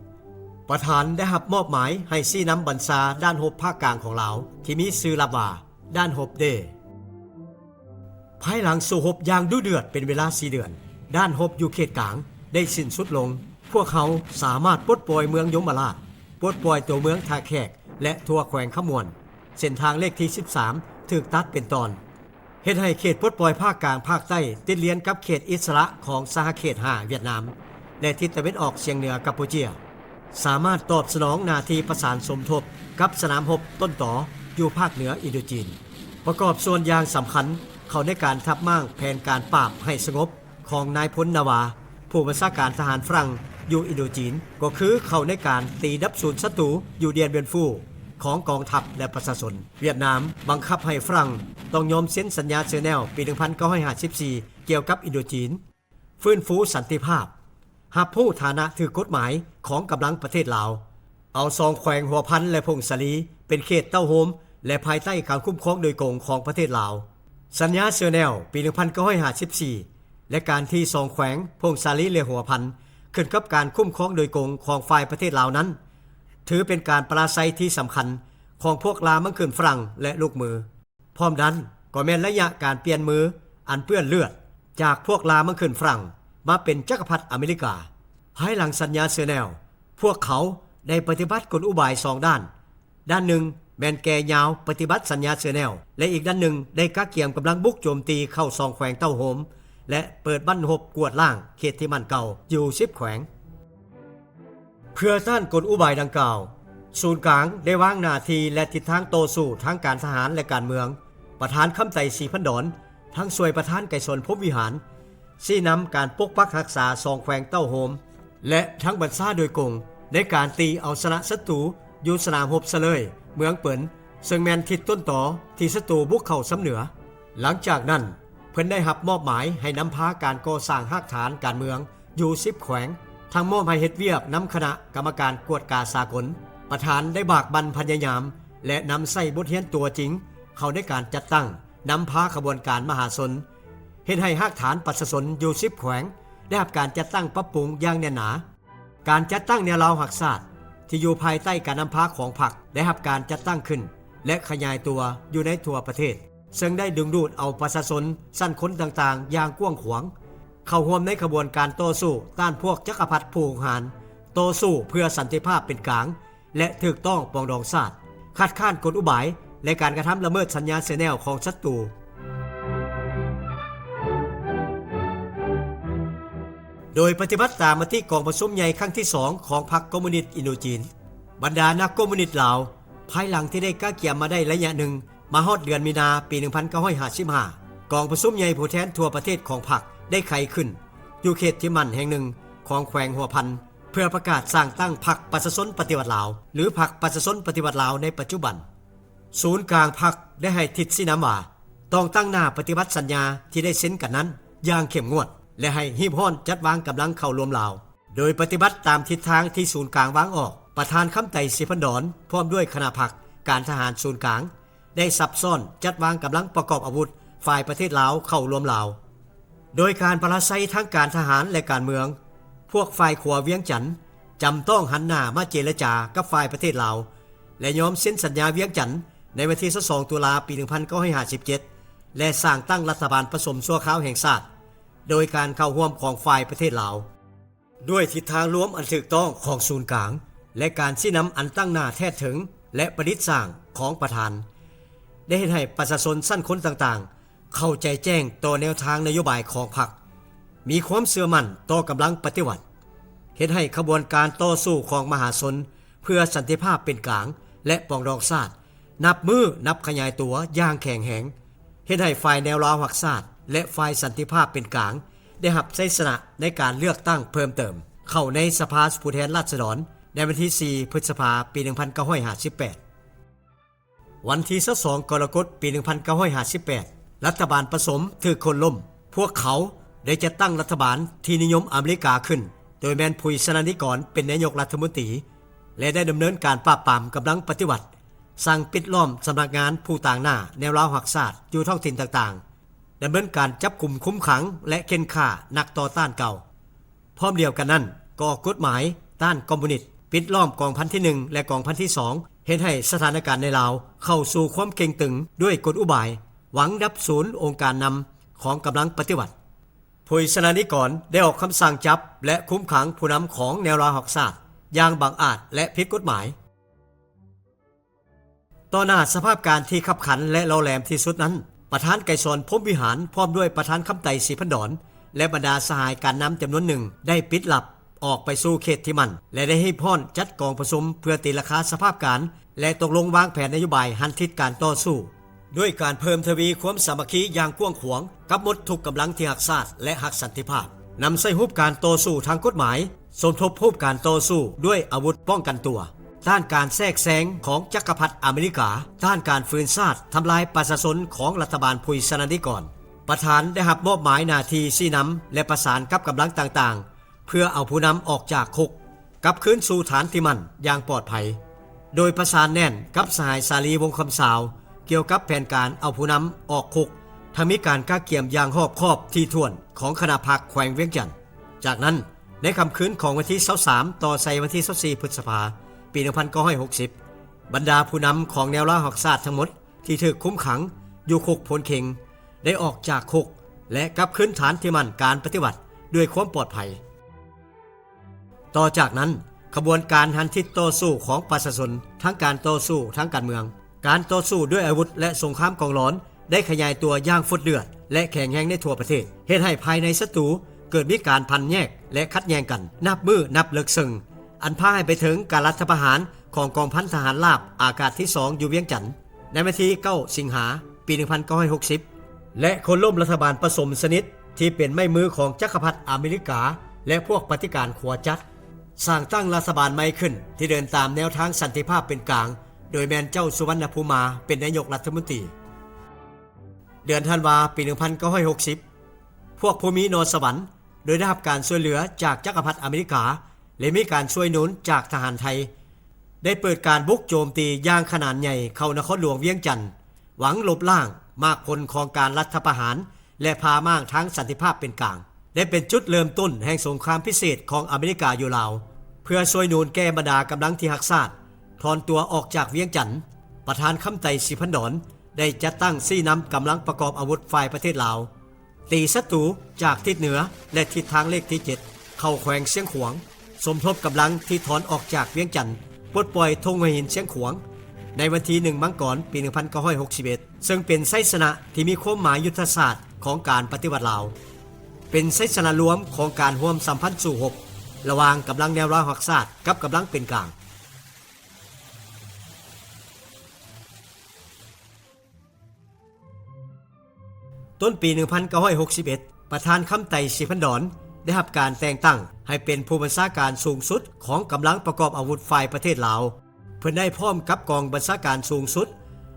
ປະທານໄດ້ຮັບມອບໝາຍໃຫ້ຊີ້ນຳບັນຊາດ້ານຮົບພາກກາງຂອງລາວ ທີ່ມີຊື່ລັບວ່າ ດ້ານຮົບເດ. ພາຍຫຼັງສູ້ຮົບຢ່າງດຸເດືອດເປັນເວລາສີ່ເດືອນ, ດ້ານຮົບຢູ່ເຂດກາງໄດ້ສິ້ນສຸດລົງ. ພວກເຮົາສາມາດປົດປ່ອຍເມືອງຍົມມະລາດ, ປົດປ່ອຍຕົວເມືອງທ່າແຂກ ແລະ ທົ່ວແຂວງຄຳມ່ວນ. ເສັ້ນທາງເລກທີສິບສາມຖືກຕັດເປັນຕອນ, ເຮັດໃຫ້ເຂດປົດປ່ອຍພາກກາງພາກໃຕ້ຕິດລຽນກັບເຂດອິດສະຫຼະຂອງສະຫະເຂດຫ້າຫວຽດນາມ ແລະ ທິດຕາເວັນອອກສຽງເໜືອກຳປູເຈຍ. ສາມາດຕອບສະໜອງໜ້າທີ່ປະສານສົມທົບກັບສະໜາມຮົບຕົ້ນຕໍຢູ່ພາກເໜືອອິນໂດຈີນ, ປະກອບສ່ວນຢ່າງສຳຄັນເຂົ້າໃນການທັບມ້າງແຜນການປາບໃຫ້ສະຫງົບຂອງນາຍພົນນາວາ ຜູ້ບັນຊາການທະຫານຝຣັ່ງຢູ່ອິນໂດຈີນ, ກໍຄືເຂົ້າໃນການຕີດັບສູນສັດຕູຢູ່ດຽນບຽນຟູຂອງກອງທັບ ແລະ ປະຊາຊົນ. ຫວຽດນາມບັງຄັບໃຫ້ຝຣັ່ງຕ້ອງຍອມເຊັນສັນຍາເຊີແນວປີໜຶ່ງພັນເກົ້າຮ້ອຍຫ້າສິບສີ່ ກ່ຽວກັບອິນໂດຈີນ. ຟື້ນຟູສັນຕິພາບ, ຮັບຮູ້ຖານະຖືກກົດໝາຍຂອງກຳລັງປະເທດລາວ, ເອົາສອງແຂວງຫົວພັນ ແລະ ຜົ້ງສາລີ ເປັນເຂດເຕົ້າໂຮມ ແລະ ພາຍໃຕ້ການຄຸ້ມຄອງໂດຍກົງຂອງປະເທດລາວ. ສັນຍາເຊີແນວປີໜຶ່ງພັນເກົ້າຮ້ອຍຫ້າສິບສີ່ ແລະ ການທີ່ສອງແຂວງຜົ້ງສາລີ ແລະ ຫົວພັນ ຂຶ້ນກັບການຄຸ້ມຄອງໂດຍກົງຂອງຝ່າຍປະເທດລາວນັ້ນ, ຖືເປັນການປະລາໄຊທີ່ສຳຄັນຂອງພວກລ່າມັງຂຶ້ນຝຣັ່ງ ແລະ ລູກມື. ພ້ອມນັ້ນກໍແມ່ນໄລຍະການປ່ຽນມືອັນເປື້ອນເລືອດຈາກພວກລ່າມັງຂຶ້ນຝຣັ່ງມາເປັນຈັກກະພັດອາເມລິກາ. ພາຍຫຼັງສັນຍາເຊີແນວ, ພວກເຂົາໄດ້ປະຕິບັດກົນອຸບາຍສອງດ້ານ, ດ້ານໜຶ່ງແມ່ນແກ່ຍາວປະຕິບັດສັນຍາເຊີແນວ ແລະ ອີກດ້ານໜຶ່ງໄດ້ກະກຽມກຳລັງບຸກໂຈມຕີເຂົ້າສອງແຂວງເຕົ້າໂຮມ ແລະ ເປີດບັ້ນຮົບກວດລ້າງເຂດທີ່ໝັ້ນເກົ່າຢູ່ສິບແຂວງ. ເພື່ອຕ້ານກົນອຸບາຍດັ່ງກ່າວ, ສູນກາງໄດ້ວາງໜ້າທີ່ ແລະ ທິດທາງຕໍ່ສູ້ທາງການທະຫານ ແລະ ການເມືອງ. ປະທານຄຳໄຕ ສີພັນດອນ ທັງຊ່ວຍປະທານໄກສອນ ພົມວິຫານ ຊີ້ນຳການປົກປັກຮັກສາສອງແຂວງເຕົ້າໂຮມ ແລະ ທັງບັນຊາໂດຍກົງໃນການຕີເອົາຊະນະສັດຕູຢູ່ສະໜາມຮົບສະເລີຍ ເມືອງເປິນ, ເຊິ່ງແມ່ນທິດຕົ້ນຕໍທີ່ສັດຕູບຸກເຂົ້າຊຳເໜືອ. ຫຼັງຈາກນັ້ນ, ເພິ່ນໄດ້ຮັບມອບໝາຍໃຫ້ນຳພາການກໍ່ສ້າງຮາກຖານການເມືອງຢູ່ສິບແຂວງ, ທັງມອບໃຫ້ເຮັດວຽກນຳຄະນະກຳມະການກວດກາສາກົນ. ປະທານໄດ້ບາກບັ່ນພະຍາຍາມ ແລະ ນຳໃຊ້ບົດຮຽນຕົວຈິງເຂົ້າໃນການຈັດຕັ້ງ, ນຳພາຂະບວນການມະຫາຊົນ, ເຮັດໃຫ້ຮາກຖານປະຊາຊົນຢູ່ສິບແຂວງໄດ້ຮັບການຈັດຕັ້ງປັບປຸງຢ່າງແໜ້ນໜາ. ການຈັດຕັ້ງແນວລາວຮັກຊາດທີ່ຢູ່ພາຍໃຕ້ການນຳພາຂອງພັກໄດ້ຮັບການຈັດຕັ້ງຂຶ້ນ ແລະ ຂະຫຍາຍຕົວຢູ່ໃນທົ່ວປະເທດ, ເຊິ່ງໄດ້ດຶງດູດເອົາປະຊາຊົນຊັ້ນຄົນຕ່າງໆຢ່າງກວ້າງຂວາງ ເຂົ້າຮ່ວມໃນຂະບວນການຕໍ່ສູ້ຕ້ານພວກຈັກກະພັດຜູ້ຮຸກຮານ, ຕໍ່ສູ້ເພື່ອສັນຕິພາບເປັນກາງ ແລະ ຖືກຕ້ອງປອງດອງຊາດ, ຄັດຄ້ານກົນອຸບາຍ ແລະ ການກະທຳລະເມີດສັນຍາເຊີແນວຂອງສັດຕູ. ໂດຍປະຕິບັດຕາມມະຕິກອງປະຊຸມໃຫຍ່ຄັ້ງທີສອງຂອງພັກຄອມມູນິດອິນໂດຈີນ, ບັນດານັກຄອມມູນິດລາວ, ພາຍຫຼັງທີ່ໄດ້ກະກຽມມາໄດ້ໄລຍະໜຶ່ງ, ມາຮອດເດືອນມີນາປີໜຶ່ງພັນເກົ້າຮ້ອຍຫ້າສິບຫ້າ, ກອງປະຊຸມໃຫຍ່ຜູ້ແທນທົ່ວປະເທດຂອງພັກໄດ້ໄຂຂຶ້ນ ຢູ່ເຂດທີ່ໝັ້ນແຫ່ງໜຶ່ງຂອງແຂວງຫົວພັນ, ເພື່ອປະກາດສ້າງຕັ້ງພັກປະຊາຊົນປະຕິວັດລາວ ຫຼື ພັກປະຊາຊົນປະຕິວັດລາວໃນປັດຈຸບັນ. ສູນກາງພັກໄດ້ໃຫ້ທິດຊີ້ນຳວ່າ ຕ້ອງຕັ້ງໜ້າປະຕິບັດສັນຍາທີ່ໄດ້ເຊັນກັນນັ້ນຢ່າງເຂັ້ມງວດ ແລະ ໃຫ້ຮີບຮ້ອນຈັດວາງກຳລັງເຂົ້າລວມລາວ. ໂດຍປະຕິບັດຕາມທິດທາງທີ່ສູນກາງວາງອອກ, ປະທານຄຳໄຕ ສີພັນດອນ ພ້ອມດ້ວຍຄະນະພັກການທະຫານສູນກາງ ໄດ້ຊັບຊ້ອນຈັດວາງກຳລັງປະກອບອາວຸດຝ່າຍປະເທດລາວເຂົ້າລວມລາວ. ໂດຍການປະລາໄຊທາງການທະຫານ ແລະ ການເມືອງ, ພວກຝ່າຍຂວາວຽງຈັນ ຈຳຕ້ອງຫັນໜ້າມາເຈລະຈາກັບຝ່າຍປະເທດລາວ ແລະ ຍອມເຊັນສັນຍາວຽງຈັນໃນວັນທີຊາວສອງ ຕຸລາ ປີໜຶ່ງພັນເກົ້າຮ້ອຍຫ້າສິບເຈັດ ແລະ ສ້າງຕັ້ງລັດຖະບານປະສົມຊົ່ວຄາວແຫ່ງຊາດ ໂດຍການເຂົ້າຮ່ວມຂອງຝ່າຍປະເທດລາວ. ດ້ວຍທິດທາງລວມອັນຖືກຕ້ອງຂອງສູນກາງ ແລະ ການຊີ້ນຳອັນຕັ້ງໜ້າແທດເຖິງ ແລະ ປະດິດສ້າງຂອງປະທານ ໄດ້ເຮັດໃຫ້ປະຊາຊົນຊັ້ນຄົນຕ່າງໆ ເຂົ້າໃຈແຈ້ງຕໍ່ແນວທາງນະໂຍບາຍຂອງພັກ, ມີຄວາມເຊື່ອໝັ້ນຕໍ່ກຳລັງປະຕິວັດ, ເຮັດໃຫ້ຂະບວນການຕໍ່ສູ້ຂອງມະຫາຊົນເພື່ອສັນຕິພາບເປັນກາງ ແລະ ປອງດອງຊາດ ນັບມື້ນັບຂະຫຍາຍຕົວຢ່າງແຂງແຮງ, ເຮັດໃຫ້ຝ່າຍແນວລາວຮັກຊາດ ແລະ ຝ່າຍສັນຕິພາບເປັນກາງ ໄດ້ຮັບໄຊຊະນະໃນການເລືອກຕັ້ງເພີ່ມເຕີມ ເຂົ້າໃນສະພາຜູ້ແທນລາຊະດອນ ໃນວັນທີສີ່ ພຶດສະພາ ປີໜຶ່ງພັນເກົ້າຮ້ອຍຫ້າສິບແປດ. ວັນທີຊາວສອງ ກໍລະກົດ ປີໜຶ່ງພັນເກົ້າຮ້ອຍຫ້າສິບແປດ ລັດຖະບານປະສົມຖືກໂຄ່ນລົ້ມ. ພວກເຂົາໄດ້ຈັດຕັ້ງລັດຖະບານທີ່ນິຍົມອາເມລິກາຂຶ້ນ, ໂດຍແມ່ນ ຜຸຍ ຊະນານິກອນ ເປັນນາຍົກລັດຖະມົນຕີ ແລະ ໄດ້ດຳເນີນການປາບປາມກຳລັງປະຕິວັດ, ສັ່ງປິດລ້ອມສຳນັກງານຜູ້ຕາງໜ້າແນວລາວຮັກຊາດຢູ່ທ້ອງຖິ່ນຕ່າງໆ, ດຳເນີນການຈັບກຸມ, ຄຸມຂັງ ແລະ ເຂັ່ນຂ້ານັກຕໍ່ຕ້ານເກົ່າ. ພ້ອມດຽວກັນນັ້ນ ກໍອອກກົດໝາຍຕ້ານຄອມມູນິດ, ປິດລ້ອມກອງພັນທີໜຶ່ງ ແລະ ກອງພັນທີສອງ, ເຮັດໃຫ້ສະຖານະການໃນລາວເຂົ້າສູ່ຄວາມເຄັ່ງຕຶງດ້ວຍກົນອຸບາຍ ຫວັງດັບສູນອົງການນຳຂອງກຳລັງປະຕິວັດ. ຜຸຍ ຊະນານິກອນ ໄດ້ອອກຄຳສັ່ງຈັບ ແລະ ຄຸມຂັງຜູ້ນຳຂອງແນວລາວຮັກຊາດຢ່າງບັງອາດ ແລະ ຜິດກົດໝາຍ. ຕໍ່ໜ້າສະພາບການທີ່ຄັບຂັນ ແລະ ຫຼໍ່ແຫຼມທີ່ສຸດນັ້ນ, ປະທານໄກສອນ ພົມວິຫານ ພ້ອມດ້ວຍປະທານຄຳໄຕ ສີພັນດອນ ແລະ ບັນດາສະຫາຍການນຳຈຳນວນໜຶ່ງ ໄດ້ປິດລັບອອກໄປສູ່ເຂດທີ່ໝັ້ນ ແລະ ໄດ້ຮີບຮ້ອນຈັດກອງປະຊຸມເພື່ອຕີລາຄາສະພາບການ ແລະ ຕົກລົງວາງແຜນນະໂຍບາຍຫັນທິດການຕໍ່ສູ້ ດ້ວຍການເພີ່ມທະວີຄວາມສາມັກຄີຢ່າງກວ້າງຂວາງກັບໝົດທຸກກຳລັງທີ່ຮັກຊາດ ແລະ ຮັກສັນຕິພາບ, ນຳໃຊ້ຮູບການຕໍ່ສູ້ທາງກົດໝາຍ, ສົມທົບຮູບການຕໍ່ສູ້ດ້ວຍອາວຸດປ້ອງກັນຕົວ, ຕ້ານການແຊກແຊງຂອງຈັກກະພັດອາເມລິກາ, ຕ້ານການຝືນຊາດ, ທຳລາຍປະຊາຊົນຂອງລັດຖະບານ ຜຸຍ ຊະນານິກອນ. ປະທານໄດ້ຮັບມອບໝາຍໜ້າທີ່ຊີ້ນຳ ແລະ ປະສານກັບກຳລັງຕ່າງໆ ເພື່ອເອົາຜູ້ນຳອອກຈາກຄຸກ ກັບຄືນສູ່ຖານທີ່ໝັ້ນຢ່າງປອດໄພ, ໂດຍປະສານແໜ້ນກັບສະຫາຍ ສາລີ ວົງຄຳຊາວ ກ່ຽວກັບແຜນການເອົາຜູ້ນຳອອກຄຸກ, ທັງມີການກະກຽມຢ່າງຮອບຄອບຖີ່ຖ້ວນຂອງຄະນະພັກແຂວງວຽງຈັນ. ຈາກນັ້ນ, ໃນຄ່ຳຄືນຂອງວັນທີຊາວສາມ ຕໍ່ໃສ່ວັນທີຊາວສີ່ ພຶດສະພາ ປີໜຶ່ງພັນເກົ້າຮ້ອຍຫົກສິບ, ບັນດາຜູ້ນຳຂອງແນວລາວຮັກຊາດທັງໝົດທີ່ຖືກຄຸມຂັງຢູ່ຄຸກໂພນເຄັງ ໄດ້ອອກຈາກຄຸກ ແລະ ກັບຄືນຖານທີ່ໝັ້ນການປະຕິວັດດ້ວຍຄວາມປອດໄພ. ຕໍ່ຈາກນັ້ນ, ຂະບວນການຫັນທິດຕໍ່ສູ້ຂອງປະຊາຊົນ, ທັງການຕໍ່ສູ້ທາງການເມືອງ, ການຕໍ່ສູ້ດ້ວຍອາວຸດ ແລະ ສົງຄາມກອງຫຼອນ ໄດ້ຂະຫຍາຍຕົວຢ່າງຟົດເລືອດ ແລະ ແຂງແຮງໃນທົ່ວປະເທດ, ເຮັດໃຫ້ພາຍໃນສັດຕູເກີດມີການພັນແຍກ ແລະ ຂັດແຍ່ງກັນນັບມື້ນັບເລິກເຊິ່ງ, ອັນພາໃຫ້ໄປເຖິງການລັດຖະປະຫານຂອງກອງພັນທະຫານລາບອາກາດທີສອງ ຢູ່ວຽງຈັນ ໃນວັນທີເກົ້າ ສິງຫາ ປີໜຶ່ງພັນເກົ້າຮ້ອຍຫົກສິບ ແລະ ໂຄ່ນລົ້ມລັດຖະບານປະສົມຊະນິດທີ່ເປັນໄມ້ມືຂອງຈັກກະພັດອາເມລິກາ ແລະ ພວກປະຕິການຂົວຈັດ, ສ້າງຕັ້ງລັດຖະບານໃໝ່ຂຶ້ນທີ່ເດີນຕາມແນວທາງສັນຕິພາບເປັນກາງ, ໂດຍແມ່ນເຈົ້າ ສຸວັນນະພູມາ ເປັນນາຍົກລັດຖະມົນຕີ. ເດືອນທັນວາ ປີໜຶ່ງພັນເກົ້າຮ້ອຍຫົກສິບ ພວກຜູ້ມີໜໍ່ສະຫວັນ ໂດຍໄດ້ຮັບການຊ່ວຍເຫຼືອຈາກຈັກກະພັດອາເມລິກາ ແລະ ມີການຊ່ວຍໜູນຈາກທະຫານໄທ ໄດ້ເປີດການບຸກໂຈມຕີຢ່າງຂະໜານໃຫຍ່ເຂົ້ານະຄອນຫຼວງວຽງຈັນ, ຫວັງລົບລ້າງໝາກຜົນຂອງການລັດຖະປະຫານ ແລະ ຜ່າມ້າງທາງສັນຕິພາບເປັນກາງ, ແລະ ເປັນຈຸດເລີ່ມຕົ້ນແຫ່ງສົງຄາມພິເສດຂອງອາເມລິກາຢູ່ລາວ ເພື່ອຊ່ວຍໜູນແກ່ບັນດາກຳລັງທີ່ຮັກຊາດ ຖອນຕົວອອກຈາກວຽງຈັນ. ປະທານຄຳໄຕ ສີພັນດອນ ໄດ້ຈັດຕັ້ງຊີ້ນຳກຳລັງປະກອບອາວຸດຝ່າຍປະເທດລາວ ຕີສັດຕູຈາກທິດເໜືອ ແລະ ທິດທາງເລກທີເຈັດ ເຂົ້າແຂວງຊຽງຂວາງ, ສົມທົບກຳລັງທີ່ຖອນອອກຈາກວຽງຈັນ, ປົດປ່ອຍທົ່ງຫົວຫີນຊຽງຂວາງ ໃນວັນທີໜຶ່ງ ມັງກອນ ປີໜຶ່ງພັນເກົ້າຮ້ອຍຫົກສິບເອັດ ເຊິ່ງເປັນໄຊຊະນະທີ່ມີຄວາມໝາຍຍຸດທະສາດຂອງການປະຕິວັດລາວ, ເປັນໄຊຊະນະລວມຂອງການຮ່ວມສຳພັນສູ້ຮົບ ລະຫວ່າງກຳລັງແນວລາວຮັກຊາດກັບກຳລັງເປັນກາງ. ຕົ້ນປີໜຶ່ງພັນເກົ້າຮ້ອຍຫົກສິບເອັດ ປະທານຄຳໄຕ ສີພັນດອນ ໄດ້ຮັບການແຕ່ງຕັ້ງໃຫ້ເປັນຜູ້ບັນຊາການສູງສຸດຂອງກຳລັງປະກອບອາວຸດຝ່າຍປະເທດລາວ. ເພິ່ນໄດ້ພ້ອມກັບກອງບັນຊາການສູງສຸດ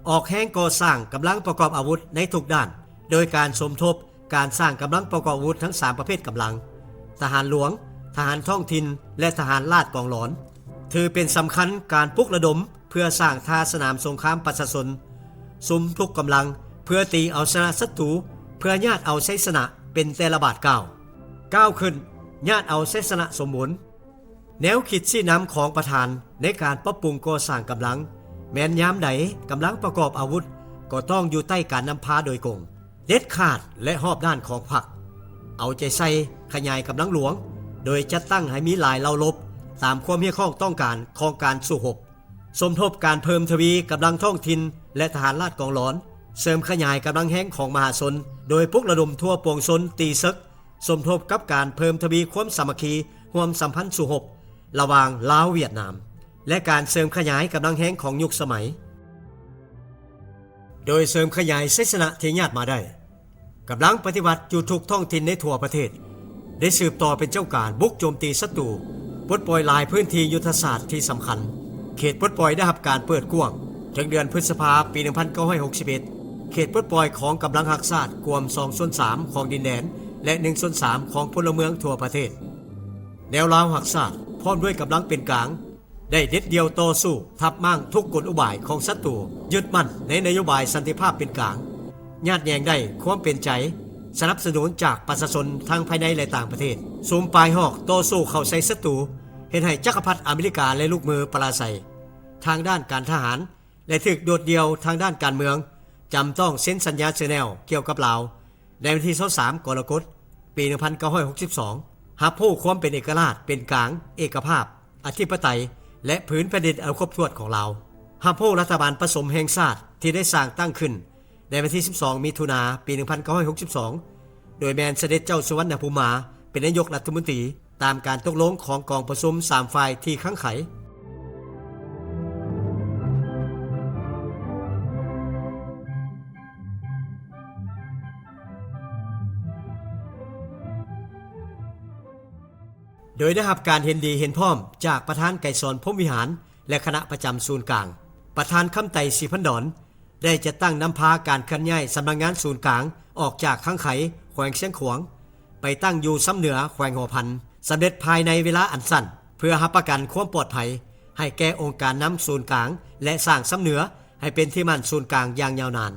ອອກແຮງກໍ່ສ້າງກຳລັງປະກອບອາວຸດໃນທຸກດ້ານ, ໂດຍການສົມທົບການສ້າງກຳລັງປະກອບອາວຸດທັງສາມປະເພດກຳລັງ, ທະຫານຫຼວງ, ທະຫານທ້ອງຖິ່ນ ແລະ ທະຫານລາດກອງຫຼອນ. ຖືເປັນສຳຄັນການປຸກລະດົມເພື່ອສ້າງທ່າສະໜາມສົງຄາມປະຊາຊົນ, ສຸມທຸກກຳລັງເພື່ອຕີເອົາຊະນະສັດຕູ, ເພື່ອຍາດເອົາໄຊຊະນະເປັນແຕ່ລະບາດກ້າວ. ກ້າວຂຶ້ນ, ຍາດເອົາໄຊຊະນະສົມບູນ. ແນວຄິດຊີ້ນຳຂອງປະທານໃນການປັບປຸງກໍ່ສ້າງກຳລັງ ແມ່ນຍາມໃດກຳລັງປະກອບອາວຸດກໍຕ້ອງຢູ່ໃຕ້ການນຳພາໂດຍກົງ, ເດັດຂາດ ແລະ ຮອບດ້ານຂອງພັກ, ເອົາໃຈໃສ່ຂະຫຍາຍກຳລັງຫຼວງ, ໂດຍຈັດຕັ້ງໃຫ້ມີຫຼາຍເຫຼົ່າລົບ ຕາມຄວາມຮຽກຮ້ອງຕ້ອງການຂອງການສູ້ຮົບ. ສົມທົບການເພີ່ມທະວີກຳລັງທ້ອງຖິ່ນ ແລະ ທະຫານລາດກອງຫຼອນ, ເສີມຂະຫຍາຍກຳລັງແຮງຂອງມະຫາຊົນ ໂດຍປຸກລະດົມທົ່ວປວງຊົນຕີເສິກ, ສົມທົບກັບການເພີ່ມທະວີຄວາມສາມັກຄີຮ່ວມສຳພັນສູ້ຮົບລະຫວ່າງລາວ-ຫວຽດນາມ ແລະ ການເສີມຂະຫຍາຍກຳລັງແຮງຂອງຍຸກສະໄໝ. ໂດຍເສີມຂະຫຍາຍໄຊຊະນະທີ່ຍາດມາໄດ້, ກຳລັງປະຕິວັດຢູ່ທຸກທ້ອງຖິ່ນໃນທົ່ວປະເທດ ໄດ້ສືບຕໍ່ເປັນເຈົ້າການບຸກໂຈມຕີສັດຕູ, ປົດປ່ອຍຫຼາຍພື້ນທີ່ຍຸດທະສາດທີ່ສຳຄັນ. ເຂດປົດປ່ອຍໄດ້ຮັບການເປີດກວ້າງ. ເຖິງເດືອນພຶດສະພາ ປີໜຶ່ງພັນເກົ້າຮ້ອຍຫົກສິບເອັດ ເຂດປົດປ່ອຍຂອງກຳລັງຮັກຊາດກວມສອງສ່ວນສາມຂອງດິນແດນ ແລະ ໜຶ່ງສ່ວນສາມຂອງພົນລະເມືອງທົ່ວປະເທດ. ແນວລາວຮັກຊາດ ພ້ອມດ້ວຍກຳລັງເປັນກາງ ໄດ້ເດັດດ່ຽວຕໍ່ສູ້ທັບມ້າງທຸກກົນອຸບາຍຂອງສັດຕູ, ຍຶດໝັ້ນໃນນະໂຍບາຍສັນຕິພາບເປັນກາງ, ຍາດແຍ່ງໄດ້ຄວາມເປັນໃຈສະໜັບສະໜູນຈາກປະຊາຊົນທັງພາຍໃນ ແລະ ຕ່າງປະເທດ. ສຸມປາຍຮອກຕໍ່ສູ້ເຂົ້າໃສ່ສັດຕູ ເຮັດໃຫ້ຈັກກະພັດອາເມລິກາ ແລະ ລູກມືປະລາໄຊທາງດ້ານການທະຫານ ແລະ ຖືກໂດດດ່ຽວທາງດ້ານການເມືອງ, ຈຳຕ້ອງເຊັນສັນຍາເຊແນວກ່ຽວກັບລາວ ໃນວັນທີຊາວສາມ ກໍລະກົດ ປີໜຶ່ງພັນເກົ້າຮ້ອຍຫົກສິບສອງ ຮັບຮູ້ຄວາມເປັນເອກະລາດເປັນກາງ, ເອກະພາບ, ອະທິປະໄຕ ແລະ ຜືນແຜ່ນດິນອັນຄົບຖ້ວນຂອງລາວ, ຮັບຮູ້ລັດຖະບານປະສົມແຫ່ງຊາດທີ່ໄດ້ສ້າງຕັ້ງຂຶ້ນໃນວັນທີສິບສອງ ມິຖຸນາ ປີໜຶ່ງພັນເກົ້າຮ້ອຍຫົກສິບສອງ ໂດຍແມ່ນສະເດັດເຈົ້າສຸວັນນະພູມມາ ເປັນນາຍົກລັດຖະມົນຕີ ຕາມການຕົກລົງຂອງກອງປະຊຸມສາມຝ່າຍທີ່ຂັງໄຂ. ໂດຍໄດ້ຮັບການເຫັນດີເຫັນພ້ອມຈາກປະທານໄກສອນ ພົມວິຫານ ແລະ ຄະນະປະຈຳສູນກາງ. ປະທານຄຳໄຕ ສີພັນດອນ ໄດ້ຈັດຕັ້ງນຳພາການເຄື່ອນຍ້າຍສຳນັກງານສູນກາງອອກຈາກຄັງໄຂ ແຂວງຊຽງຂວາງ ໄປຕັ້ງຢູ່ຊຳເໜືອ ແຂວງຫົວພັນ, ສຳເລັດພາຍໃນເວລາອັນສັ້ນ ເພື່ອຮັບປະກັນຄວາມປອດໄພໃຫ້ແກ່ອົງການນຳສູນກາງ ແລະ ສ້າງຊຳເໜືອໃຫ້ເປັນທີ່ໝັ້ນສູນກາງຢ່າງຍາວນານ.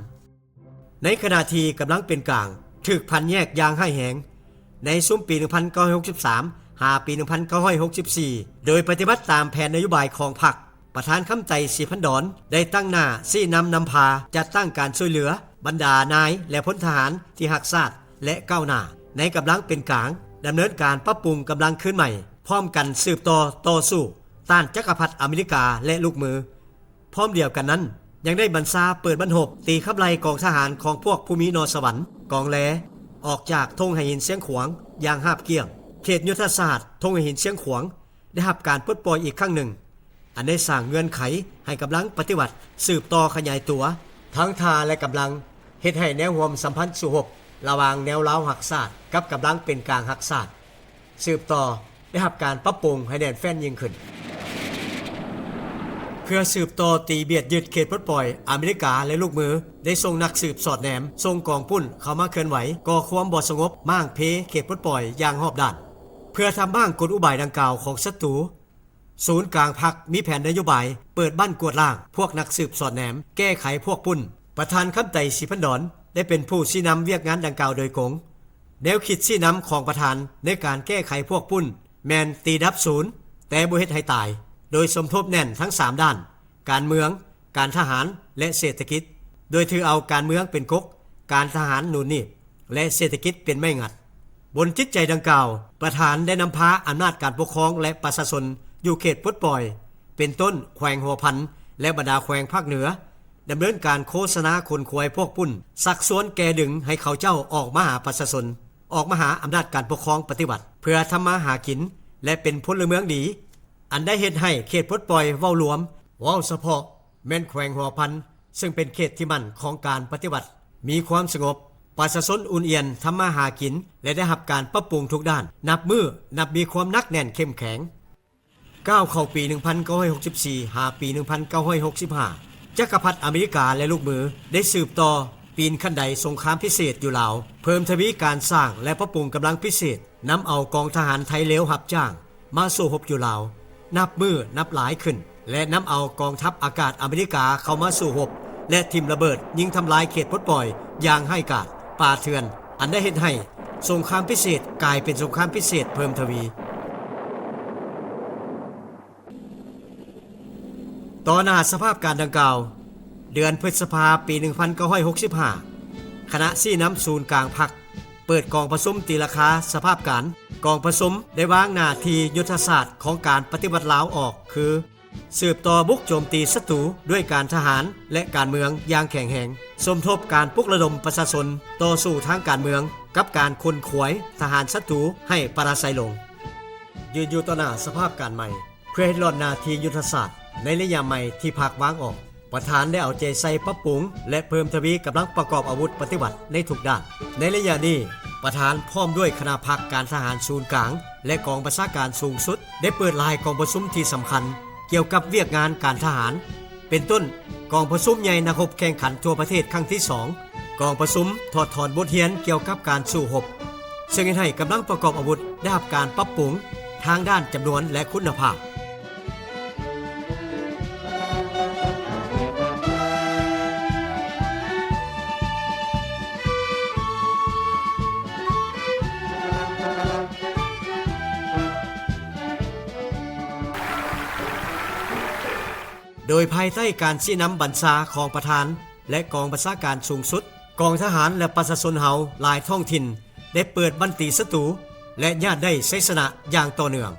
ໃນຂະນະທີ່ກຳລັງເປັນກາງ ຖືກຜັນແຍກຢ່າງຮ້າຍແຮງ ໃນຊຸມປີໜຶ່ງພັນເກົ້າຮ້ອຍຫົກສິບສາມ ຫາປີໜຶ່ງພັນເກົ້າຮ້ອຍຫົກສິບສີ່ ໂດຍປະຕິບັດຕາມແຜນນະໂຍບາຍຂອງພັກ, ປະທານຄຳໄຕ ສີພັນດອນ ໄດ້ຕັ້ງໜ້າຊີ້ນຳນຳພາ ຈັດຕັ້ງການຊ່ວຍເຫຼືອບັນດານາຍ ແລະ ພົນທະຫານທີ່ຮັກຊາດ ແລະ ກ້າວໜ້າໃນກຳລັງເປັນກາງ, ດຳເນີນການປັບປຸງກຳລັງຄືນໃໝ່, ພ້ອມກັນສືບຕໍ່ຕໍ່ສູ້ຕ້ານຈັກກະພັດອາເມລິກາ ແລະ ລູກມື. ພ້ອມດຽວກັນນັ້ນ ຍັງໄດ້ບັນຊາເປີດບັ້ນຮົບ ຕີຂັບໄລ່ກອງທະຫານຂອງພວກຜູ້ມີໜໍ່ສະຫວັນ ກອງແລ ອອກຈາກທົ່ງໄຫຫີນຊຽງຂວາງຢ່າງຫາບກ້ຽງ. ເຂດຍຸດທະສາດທົ່ງໄຫຫີນຊຽງຂວາງ ໄດ້ຮັບການປົດປ່ອຍອີກຄັ້ງໜຶ່ງ, ອັນໄດ້ສ້າງເງື່ອນໄຂໃຫ້ກຳລັງປະຕິວັດສືບຕໍ່ຂະຫຍາຍຕົວທັງທ່າ ແລະ ກຳລັງ, ເຮັດໃຫ້ແນວຮ່ວມສຳພັນສູ້ຮົບລະຫວ່າງແນວລາວຮັກຊາດກັບກຳລັງເປັນກາງຮັກຊາດ ສືບຕໍ່ໄດ້ຮັບການປັບປຸງໃຫ້ແໜ້ນແຟ້ນຍິ່ງຂຶ້ນ. ເພື່ອສືບຕໍ່ຕີບຽດຍຶດເຂດປົດປ່ອຍ, ອາເມລິກາ ແລະ ລູກມື ໄດ້ສົ່ງນັກສືບສອດແນມ, ສົ່ງກອງປຸ້ນເຂົ້າມາເຄື່ອນໄຫວ, ກໍ່ຄວາມບໍ່ສະຫງົບ, ມ້າງເພເຂດປົດປ່ອຍຢ່າງຮອບດ້ານ. ເພື່ອທຳມ້າງກົນອຸບາຍດັ່ງກ່າວຂອງສັດຕູ, ສູນກາງພັກມີແຜນນະໂຍບາຍເປີດບັ້ນກວດລ້າງພວກນັກສືບສອດແນມ, ແກ້ໄຂພວກປຸ້ນ. ປະທານຄຳໄຕ ສີພັນດອນ ໄດ້ເປັນຜູ້ຊີ້ນຳວຽກງານດັ່ງກ່າວໂດຍກົງ. ແນວຄິດຊີ້ນຳຂອງປະທານໃນການແກ້ໄຂພວກປຸ້ນ ແມ່ນຕີດັບສູນ, ແຕ່ບໍ່ເຮັດໃຫ້ຕາຍ, ໂດຍສົມທົບແໜ້ນທັງສາມດ້ານ, ການເມືອງ, ການທະຫານ ແລະ ເສດຖະກິດ, ໂດຍຖືເອົາການເມືອງເປັນກົກ, ການທະຫານໜູນໜີບ ແລະ ເສດຖະກິດເປັນໄມ້ງັດ. ບົນຈິດໃຈດັ່ງກ່າວ, ປະທານໄດ້ນຳພາອຳນາດການປົກຄອງ ແລະ ປະຊາຊົນຢູ່ເຂດປົດປ່ອຍ ເປັນຕົ້ນແຂວງຫົວພັນ ແລະ ບັນດາແຂວງພາກເໜືອ ດຳເນີນການໂຄສະນາຂົນຂວາຍພວກປຸ້ນ, ຊັກຊວນແກ່ດຶງໃຫ້ເຂົາເຈົ້າອອກມາຫາປະຊາຊົນ, ອອກມາຫາອຳນາດການປົກຄອງປະຕິວັດ ເພື່ອທຳມາຫາກິນ ແລະ ເປັນພົນລະເມືອງດີ, ອັນໄດ້ເຮັດໃຫ້ເຂດປົດປ່ອຍເວົ້າລວມ, ເວົ້າສະເພາະ ແມ່ນແຂວງຫົວພັນ ເຊິ່ງເປັນເຂດທີ່ໝັ້ນຂອງການປະຕິວັດ, ມີຄວາມສະຫງົບ, ປະຊາຊົນອຸ່ນອຽນທຳມາຫາກິນ ແລະ ໄດ້ຮັບການປັບປຸງທຸກດ້ານ, ນັບມື້ນັບມີຄວາມໜັກແໜ້ນເຂັ້ມແຂງ. ກ້າວເຂົ້າປີໜຶ່ງພັນເກົ້າຮ້ອຍຫົກສິບສີ່ ຫາປີໜຶ່ງພັນເກົ້າຮ້ອຍຫົກສິບຫ້າ ຈັກກະພັດອາເມລິກາ ແລະ ລູກມື ໄດ້ສືບຕໍ່ປີນຂັ້ນໄດສົງຄາມພິເສດຢູ່ລາວ, ເພີ່ມທະວີການສ້າງ ແລະ ປັບປຸງກຳລັງພິເສດ, ນຳເອົາກອງທະຫານໄທເລວຮັບຈ້າງ ມາສູ້ຮົບຢູ່ລາວ ນັບມື້ນັບຫຼາຍຂຶ້ນ ແລະ ນຳເອົາກອງທັບອາກາດອາເມລິກາເຂົ້າມາສູ້ຮົບ ແລະ ຖິ້ມລະເບີດຍິງທຳລາຍເຂດປົດປ່ອຍຢ່າງຮ້າຍກາດ, ປ່າເຖື່ອນ, ອັນໄດ້ເຮັດໃຫ້ສົງຄາມພິເສດກາຍເປັນສົງຄາມພິເສດເພີ່ມທະວີ. ຕໍ່ໜ້າສະພາບການດັ່ງກ່າວ, ເດືອນພຶດສະພາ ປີໜຶ່ງພັນເກົ້າຮ້ອຍຫົກສິບຫ້າ ຄະນະຊີ້ນຳສູນກາງພັກ ເປີດກອງປະຊຸມຕີລາຄາສະພາບການ ກອງປະຊຸມໄດ້ວາງໜ້າທີ່ຍຸດທະສາດຂອງການປະຕິວັດລາວອອກ ຄື: ສືບຕໍ່ບຸກໂຈມຕີສັດຕູດ້ວຍການທະຫານ ແລະ ການເມືອງຢ່າງແຂງແຮງ, ສົມທົບການປຸກລະດົມປະຊາຊົນຕໍ່ສູ້ທາງການເມືອງ ກັບການຂົນຂວາຍທະຫານສັດຕູໃຫ້ປະລາໄຊລົງ, ຢືນຢູ່ຕໍ່ໜ້າສະພາບການໃໝ່ ເພື່ອເຮັດລອດໜ້າທີ່ຍຸດທະສາດໃນໄລຍະໃໝ່ທີ່ພັກວາງອອກ. ປະທານໄດ້ເອົາໃຈໃສ່ປັບປຸງ ແລະ ເພີ່ມທະວີກຳລັງປະກອບອາວຸດປະຕິວັດໃນທຸກດ້ານ. ໃນໄລຍະນີ້, ປະທານພ້ອມດ້ວຍຄະນະພັກການທະຫານສູນກາງ ແລະ ກອງບັນຊາການສູງສຸດ ໄດ້ເປີດຫຼາຍກອງປະຊຸມທີ່ສຳຄັນກ່ຽວກັບວຽກງານການທະຫານ, ເປັນຕົ້ນ ກອງປະຊຸມໃຫຍ່ນັກຮົບແຂ່ງຂັນທົ່ວປະເທດຄັ້ງທີສອງ, ກອງປະຊຸມຖອດຖອນບົດຮຽນກ່ຽວກັບການສູ້ຮົບ, ເຊິ່ງເຮັດໃຫ້ກຳລັງປະກອບອາວຸດໄດ້ຮັບການປັບປຸງທາງດ້ານຈຳນວນ ແລະ ຄຸນນະພາບ. ໂດຍພາຍໃຕ້ການຊີ້ນຳບັນຊາຂອງປະທານ ແລະ ກອງບັນຊາການສູງສຸດ, ກອງທະຫານ ແລະ ປະຊາຊົນເຮົາຫຼາຍທ້ອງຖິ່ນໄດ້ເປີດບັ້ນຕີສັດຕູ ແລະ ຍາດໄດ້ໄຊຊະນະຢ່າງຕໍ່ເນື່ອງ.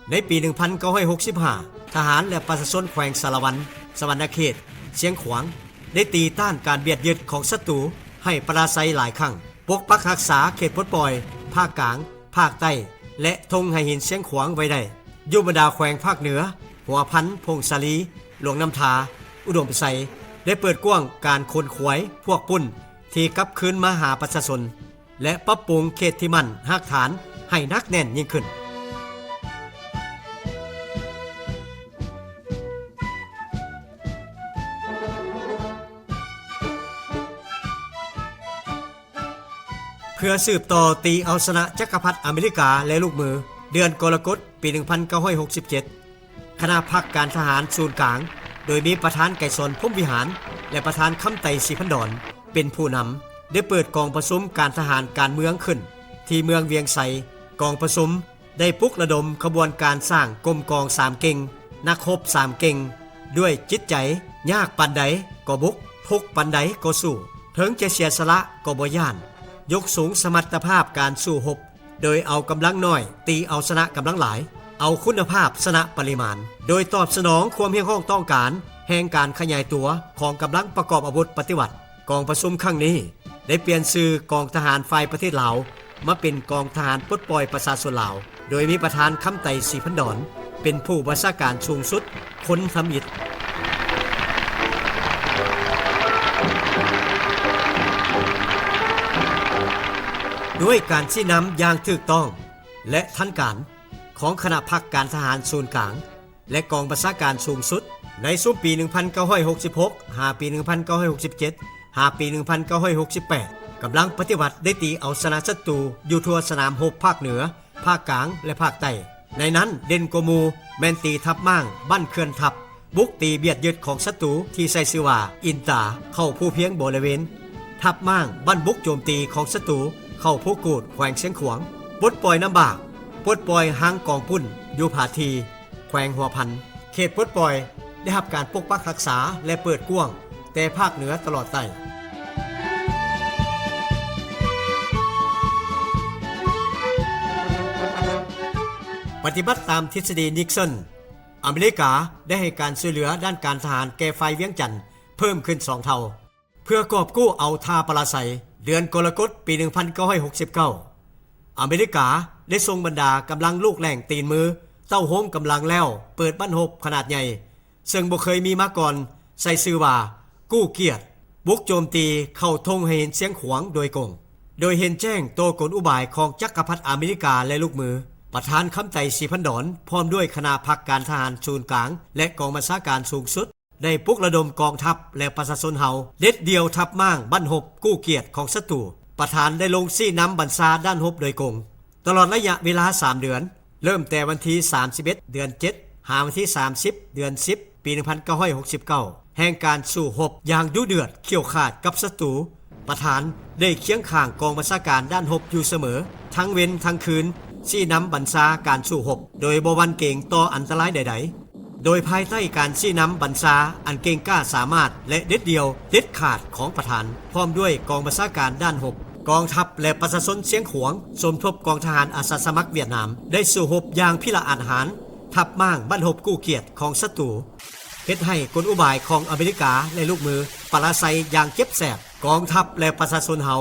ໃນປີໜຶ່ງພັນເກົ້າຮ້ອຍຫົກສິບຫ້າ ທະຫານ ແລະ ປະຊາຊົນແຂວງສາລະວັນ, ສະຫວັນນະເຂດ, ຊຽງຂວາງ ໄດ້ຕີຕ້ານການບຽດຍຶດຂອງສັດຕູໃຫ້ປະລາໄຊຫຼາຍຄັ້ງ, ປົກປັກຮັກສາເຂດປົດປ່ອຍພາກກາງ, ພາກໃຕ້ ແລະ ທົ່ງໄຫຫີນຊຽງຂວາງໄວ້ໄດ້. ຢູ່ບັນດາແຂວງພາກເໜືອ, ຫົວພັນ, ຜົ້ງສາລີ, ຫຼວງນ້ຳທາ, ອຸດົມໄຊ ໄດ້ເປີດກວ້າງການຂົນຂວາຍພວກປຸ້ນທີ່ກັບຄືນມາຫາປະຊາຊົນ ແລະ ປັບປຸງເຂດທີ່ໝັ້ນຮາກຖານໃຫ້ໜັກແໜ້ນຍິ່ງຂຶ້ນ. ເພື່ອສືບຕໍ່ຕີເອົາຊະນະຈັກກະພັດອາເມລິກາ ແລະ ລູກມື, ເດືອນກໍລະກົດ ປີໜຶ່ງພັນເກົ້າຮ້ອຍຫົກສິບເຈັດ ຄະນະພັກການທະຫານສູນກາງ ໂດຍມີປະທານໄກສອນ ພົມວິຫານ ແລະ ປະທານຄຳໄຕ ສີພັນດອນ ເປັນຜູ້ນຳ ໄດ້ເປີດກອງປະຊຸມການທະຫານການເມືອງຂຶ້ນທີ່ເມືອງວຽງໄຊ. ກອງປະຊຸມໄດ້ປຸກລະດົມຂະບວນການສ້າງກົມກອງສາມເກັ່ງ, ນັກຮົບສາມເກັ່ງ ດ້ວຍຈິດໃຈ ຍາກປານໃດກໍບຸກ, ທຸກປານໃດກໍສູ້, ເຖິງຈະເສຍສະຫຼະກໍບໍ່ຢ້ານ, ຍົກສູງສະມັດຕະພາບການສູ້ຮົບ ໂດຍເອົາກຳລັງນ້ອຍຕີເອົາຊະນະກຳລັງຫຼາຍ, ເອົາຄຸນນະພາບຊະນະປະລິມານ, ໂດຍຕອບສະໜອງຄວາມຮຽກຮ້ອງຕ້ອງການແຫ່ງການຂະຫຍາຍຕົວຂອງກຳລັງປະກອບອາວຸດປະຕິວັດ. ກອງປະຊຸມຄັ້ງນີ້ໄດ້ປ່ຽນຊື່ກອງທະຫານຝ່າຍປະເທດລາວ ມາເປັນກອງທະຫານປົດປ່ອຍປະຊາຊົນລາວ, ໂດຍມີປະທານຄຳໄຕ ສີພັນດອນ ເປັນຜູ້ບັນຊາການສູງສຸດຄົນທຳອິດ. ດ້ວຍການຊີ້ນຳຢ່າງຖືກຕ້ອງ ແລະ ທັນການ ຂອງຄະນະພັກການທະຫານສູນກາງ ແລະ ກອງບັນຊາການສູງສຸດ, ໃນຊຸມປີໜຶ່ງພັນເກົ້າຮ້ອຍຫົກສິບຫົກ ຫາປີໜຶ່ງພັນເກົ້າຮ້ອຍຫົກສິບເຈັດ ຫາປີໜຶ່ງພັນເກົ້າຮ້ອຍຫົກສິບແປດ ກຳລັງປະຕິວັດໄດ້ຕີເອົາຊະນະສັດຕູຢູ່ທົ່ວສະໜາມຮົບພາກເໜືອ, ພາກກາງ ແລະ ພາກໃຕ້. ໃນນັ້ນເດັ່ນກວ່າໝູ່ແມ່ນຕີທັບມ້າງບ້ານເຂື່ອນທັບ, ບຸກຕີບຽດຍຶດຂອງສັດຕູທີ່ໃຊ້ຊື່ວ່າອິນຕາ ເຂົ້າພູພຽງບໍລະເວນ, ທັບມ້າງບ້ານບຸກໂຈມຕີຂອງສັດຕູເຂົ້າພູກູດ ແຂວງຊຽງຂວາງ, ປົດປ່ອຍນ້ຳບາກ, ປົດປ່ອຍຮັງກອງປຸ້ນຢູ່ຜາຖີ່ ແຂວງຫົວພັນ. ເຂດປົດປ່ອຍໄດ້ຮັບການປົກປັກຮັກສາ ແລະ ເປີດກວ້າງແຕ່ພາກເໜືອຕະຫຼອດໃຕ້. ປະຕິບັດຕາມທິດສະດີນິກສັນ, ອາເມລິກາໄດ້ໃຫ້ການຊ່ວຍເຫຼືອດ້ານການທະຫານແກ່ຝ່າຍວຽງຈັນເພີ່ມຂຶ້ນສອງເທົ່າ. ເພື່ອກອບກູ້ເອົາທ່າປະລາໄຊ, ເດືອນກໍລະກົດ ປີໜຶ່ງພັນເກົ້າຮ້ອຍຫົກສິບເກົ້າ ອາເມລິກາໄດ້ສົ່ງບັນດາກຳລັງລູກແຫຼ້ງຕີນມື ເຕົ້າໂຮມກຳລັງແລ້ວເປີດບັ້ນຮົບຂະໜາດໃຫຍ່ ເຊິ່ງບໍ່ເຄີຍມີມາກ່ອນ, ໃສ່ຊື່ວ່າກູ້ກຽດ, ບຸກໂຈມຕີເຂົ້າທົ່ງໄຫຫີນຊຽງຂວາງໂດຍກົງ. ໂດຍເຫັນແຈ້ງຕໍ່ກົນອຸບາຍຂອງຈັກກະພັດອາເມລິກາ ແລະ ລູກມື, ປະທານຄຳໄຕ ສີພັນດອນ ພ້ອມດ້ວຍຄະນະພັກການທະຫານສູນກາງ ແລະ ກອງບັນຊາການສູງສຸດ ໄດ້ປຸກລະດົມກອງທັບ ແລະ ປະຊາຊົນເຮົາ ເດັດດ່ຽວທັບມ້າງບັ້ນຮົບກູ້ກຽດຂອງສັດຕູ. ປະທານໄດ້ລົງຊີ້ນຳບັນຊາດ້ານຮົບໂດຍກົງ. ຕະຫຼອດໄລຍະເວລາສາມເດືອນ, ເລີ່ມແຕ່ວັນທີສາມສິບເອັດ ເດືອນເຈັດ ຫາວັນທີສາມສິບ ເດືອນສິບ ປີໜຶ່ງພັນເກົ້າຮ້ອຍຫົກສິບເກົ້າ ແຫ່ງການສູ້ຮົບຢ່າງດຸເດືອດຂ້ຽວຂາດກັບສັດຕູ, ປະທານໄດ້ຄຽງຂ້າງກອງບັນຊາການດ້ານຮົບຢູ່ສະເໝີ, ທັງເວັນທັງຄືນ, ຊີ້ນຳບັນຊາການສູ້ຮົບ ໂດຍບໍ່ຫວັ່ນເກງຕໍ່ອັນຕະລາຍໃດໆ. ໂດຍພາຍໃຕ້ການຊີ້ນຳບັນຊາອັນເກັ່ງກ້າສາມາດ ແລະ ເດັດດ່ຽວເດັດຂາດຂອງປະທານ ພ້ອມດ້ວຍກອງບັນຊາການດ້ານຮົບ ກອງທັບ ແລະ ປະຊາຊົນຊຽງຂວາງ ສົມທົບກອງທະຫານອາສາສະໝັກຫວຽດນາມ ໄດ້ສູ້ຮົບຢ່າງພິລະອາດຫານ, ທັບມ້າງບັ້ນຮົບກູ້ກຽດຂອງສັດຕູ, ເຮັດໃຫ້ກົນອຸບາຍຂອງອາເມລິກາ ແລະ ລູກມືປະລາໄຊຢ່າງເຈັບແສບ. ກອງທັບ ແລະ ປະຊາຊົນເຮົາ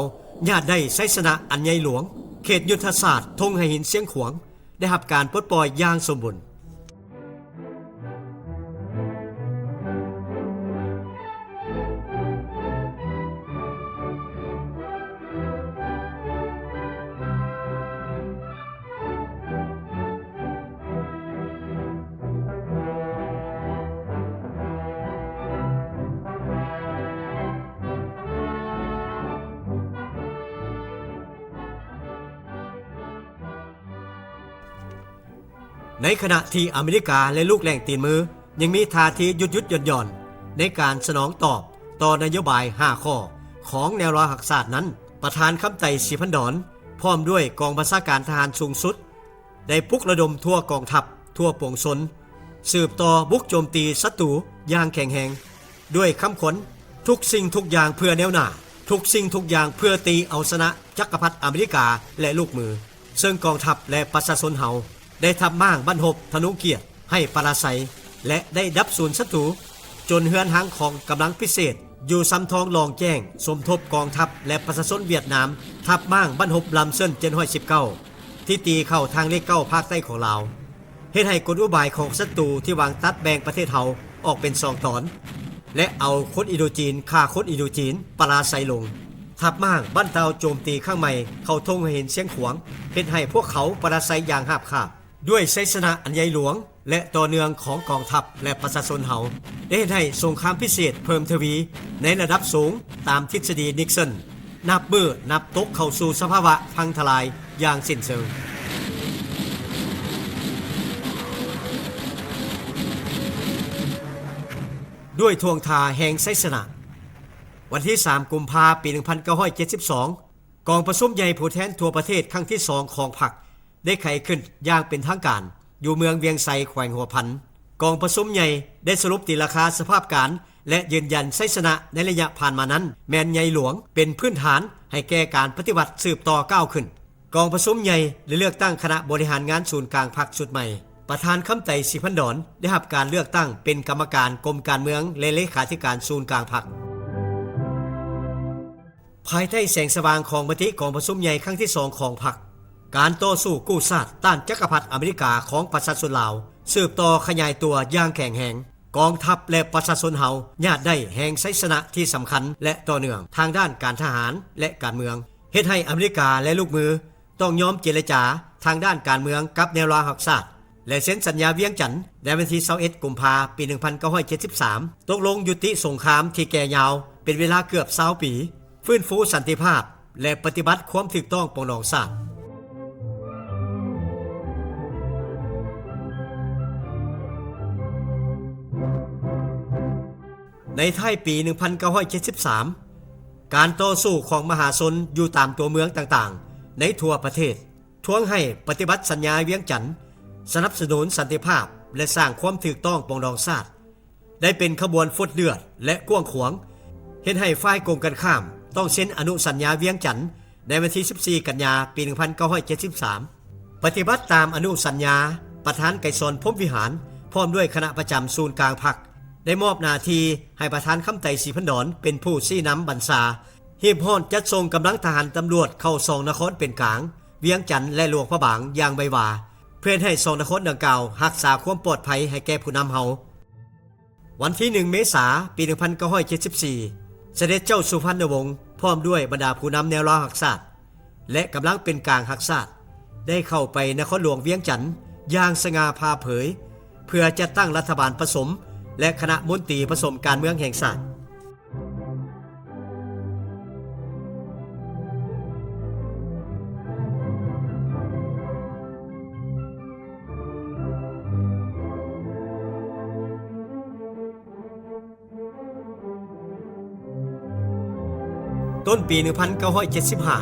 ຍາດໄດ້ໄຊຊະນະອັນໃຫຍ່ຫຼວງ, ເຂດຍຸດທະສາດທົ່ງໄຫຫີນຊຽງຂວາງ ໄດ້ຮັບການປົດປ່ອຍຢ່າງສົມບູນ. ໃນຂະນະທີ່ອາເມລິກາ ແລະ ລູກແຫຼ້ງຕີນມື ຍັງມີທ່າທີຢຸດໆຢ່ອນໆ ໃນການສະໜອງຕອບຕໍ່ນະໂຍບາຍຫ້າຂໍ້ຂອງແນວລາວຮັກຊາດນັ້ນ, ປະທານຄຳໄຕ ສີພັນດອນ ພ້ອມດ້ວຍກອງບັນຊາການທະຫານສູງສຸດ ໄດ້ປຸກລະດົມທົ່ວກອງທັບ, ທົ່ວປວງຊົນ ສືບຕໍ່ບຸກໂຈມຕີສັດຕູຢ່າງແຂງແຮງ ດ້ວຍຄຳຂວັນ ທຸກສິ່ງທຸກຢ່າງເພື່ອແນວໜ້າ, ທຸກສິ່ງທຸກຢ່າງເພື່ອຕີເອົາຊະນະຈັກກະພັດອາເມລິກາ ແລະ ລູກມື. ເຊິ່ງກອງທັບ ແລະ ປະຊາຊົນເຮົາໄດ້ທັບມ້າງບັ້ນຮົບທະນູກຽດໃຫ້ປະລາໄຊ ແລະ ໄດ້ດັບສູນສັດຕູ ຈົນເຮືອນຮັງຂອງກຳລັງພິເສດຢູ່ຊຳທອງລ່ອງແຈ້ງ ສົມທົບກອງທັບ ແລະ ປະຊາຊົນຫວຽດນາມ ທັບມ້າງບັ້ນຮົບລຳເຊີນເຈັດຮ້ອຍສິບເກົ້າ ທີ່ຕີເຂົ້າທາງເລກເກົ້າພາກໃຕ້ຂອງລາວ. ເຮັດໃຫ້ກົນອຸບາຍຂອງສັດຕູທີ່ວາງຕັດແບ່ງປະເທດເຮົາອອກເປັນສອງຕອນ ແລະ ເອົາຄົນອິນໂດຈີນ ຂ້າຄົນອິນໂດຈີນ ປະລາໄຊລົງ, ທັບມ້າງບັ້ນເຕົ່າໂຈມຕີຄັ້ງໃໝ່ເຂົ້າທົ່ງໄຫຫີນຊຽງຂວາງ ເຮັດໃຫ້ພວກເຂົາປະລາໄຊຢ່າງຮາບຄາບ. ດ້ວຍໄຊຊະນະອັນໃຫຍ່ຫຼວງ ແລະ ຕໍ່ເນື່ອງຂອງກອງທັບ ແລະ ປະຊາຊົນເຮົາ ໄດ້ເຮັດໃຫ້ສົງຄາມພິເສດເພີ່ມທະວີໃນລະດັບສູງຕາມທິດສະດີນິກເຊີນ ນັບມື້ນັບຕົກເຂົ້າສູ່ສະພາວະພັງທະລາຍຢ່າງສິ້ນເຊີງ. ດ້ວຍທ່ວງທ່າແຫ່ງໄຊຊະນະ, ວັນທີສາມ ກຸມພາ ປີໜຶ່ງພັນເກົ້າຮ້ອຍເຈັດສິບສອງ ກອງປະຊຸມໃຫຍ່ຜູ້ແທນທົ່ວປະເທດຄັ້ງທີສອງຂອງພັກ ໄດ້ໄຂຂຶ້ນຢ່າງເປັນທາງການຢູ່ເມືອງວຽງໄຊ ແຂວງຫົວພັນ. ກອງປະຊຸມໃຫຍ່ໄດ້ສະຫຼຸບຕີລາຄາສະພາບການ ແລະ ຢືນຢັນໄຊຊະນະໃນໄລຍະຜ່ານມານັ້ນ ແມ່ນໃຫຍ່ຫຼວງເປັນພື້ນຖານໃຫ້ແກ່ການປະຕິວັດສືບຕໍ່ກ້າວຂຶ້ນ. ກອງປະຊຸມໃຫຍ່ໄດ້ເລືອກຕັ້ງຄະນະບໍລິຫານງານສູນກາງພັກຊຸດໃໝ່. ປະທານຄຳໄຕ ສີພັນດອນ ໄດ້ຮັບການເລືອກຕັ້ງເປັນກຳມະການກົມການເມືອງ ແລະ ເລຂາທິການສູນກາງພັກ. ພາຍໃຕ້ແສງສະຫວ່າງຂອງມະຕິກອງປະຊຸມໃຫຍ່ຄັ້ງທີສອງຂອງພັກ, ການຕໍ່ສູ້ກູ້ຊາດຕ້ານຈັກກະພັດອາເມລິກາຂອງປະຊາຊົນລາວ ສືບຕໍ່ຂະຫຍາຍຕົວຢ່າງແຂງແຮງ. ກອງທັບ ແລະ ປະຊາຊົນເຮົາຍາດໄດ້ແຮງໄຊຊະນະທີ່ສຳຄັນ ແລະ ຕໍ່ເນື່ອງທາງດ້ານການທະຫານ ແລະ ການເມືອງ, ເຮັດໃຫ້ອາເມລິກາ ແລະ ລູກມື ຕ້ອງຍອມເຈລະຈາທາງດ້ານການເມືອງກັບແນວລາວຮັກຊາດ ແລະ ເຊັນສັນຍາວຽງຈັນໃນວັນທີຊາວເອັດ ກຸມພາ ປີໜຶ່ງພັນເກົ້າຮ້ອຍເຈັດສິບສາມ ຕົກລົງຍຸຕິສົງຄາມທີ່ແກ່ຍາວເປັນເວລາເກືອບຊາວປີ, ຟື້ນຟູສັນຕິພາບ ແລະ ປະຕິບັດຄວາມຖືກຕ້ອງປອງດອງຊາດ. ໃນທ້າຍປີໜຶ່ງພັນເກົ້າຮ້ອຍເຈັດສິບສາມ ການຕໍ່ສູ້ຂອງມະຫາຊົນຢູ່ຕາມຕົວເມືອງຕ່າງໆໃນທົ່ວປະເທດ ທວງໃຫ້ປະຕິບັດສັນຍາວຽງຈັນ, ສະໜັບສະໜູນສັນຕິພາບ ແລະ ສ້າງຄວາມຖືກຕ້ອງປອງດອງຊາດ ໄດ້ເປັນຂະບວນຟົດເລືອດ ແລະ ກວ້າງຂວາງ, ເຮັດໃຫ້ຝ່າຍກົງກັນຂ້າມຕ້ອງເຊັນອະນຸສັນຍາວຽງຈັນໃນວັນທີສິບສີ່ ກັນຍາ ປີໜຶ່ງພັນເກົ້າຮ້ອຍເຈັດສິບສາມ. ປະຕິບັດຕາມອະນຸສັນຍາ, ປະທານໄກສອນ ພົມວິຫານ ພ້ອມດ້ວຍຄະນະປະຈຳສູນກາງພັກ ໄດ້ມອບໜ້າທີ່ໃຫ້ປະທານຄຳໄຕ ສີພັນດອນ ເປັນຜູ້ຊີ້ນຳບັນຊາ, ຮີບຮ້ອນຈັດສົ່ງກຳລັງທະຫານຕຳຫຼວດເຂົ້າສອງນະຄອນເປັນກາງ ວຽງຈັນ ແລະ ຫຼວງພະບາງ ຢ່າງໄວວາ ເພື່ອເຮັດໃຫ້ສອງນະຄອນດັ່ງກ່າວຮັກສາຄວາມປອດໄພໃຫ້ແກ່ຜູ້ນຳເຮົາ. ວັນທີໜຶ່ງ ເມສາ ປີໜຶ່ງພັນເກົ້າຮ້ອຍເຈັດສິບສີ່ ສະເດັດເຈົ້າສຸພັນນະວົງ ພ້ອມດ້ວຍບັນດາຜູ້ນຳແນວລາວຮັກຊາດ ແລະ ກຳລັງເປັນກາງຮັກຊາດ ໄດ້ເຂົ້າໄປນະຄອນຫຼວງວຽງຈັນຢ່າງສະຫງ່າຜ່າເຜີຍ ເພື່ອຈັດຕັ້ງລັດຖະບານປະສົມ ແລະ ຄະນະມົນຕີປະສົມການເມືອງແຫ່ງຊາດ. ຕົ້ນປີໜຶ່ງພັນເກົ້າຮ້ອຍເຈັດສິບຫ້າ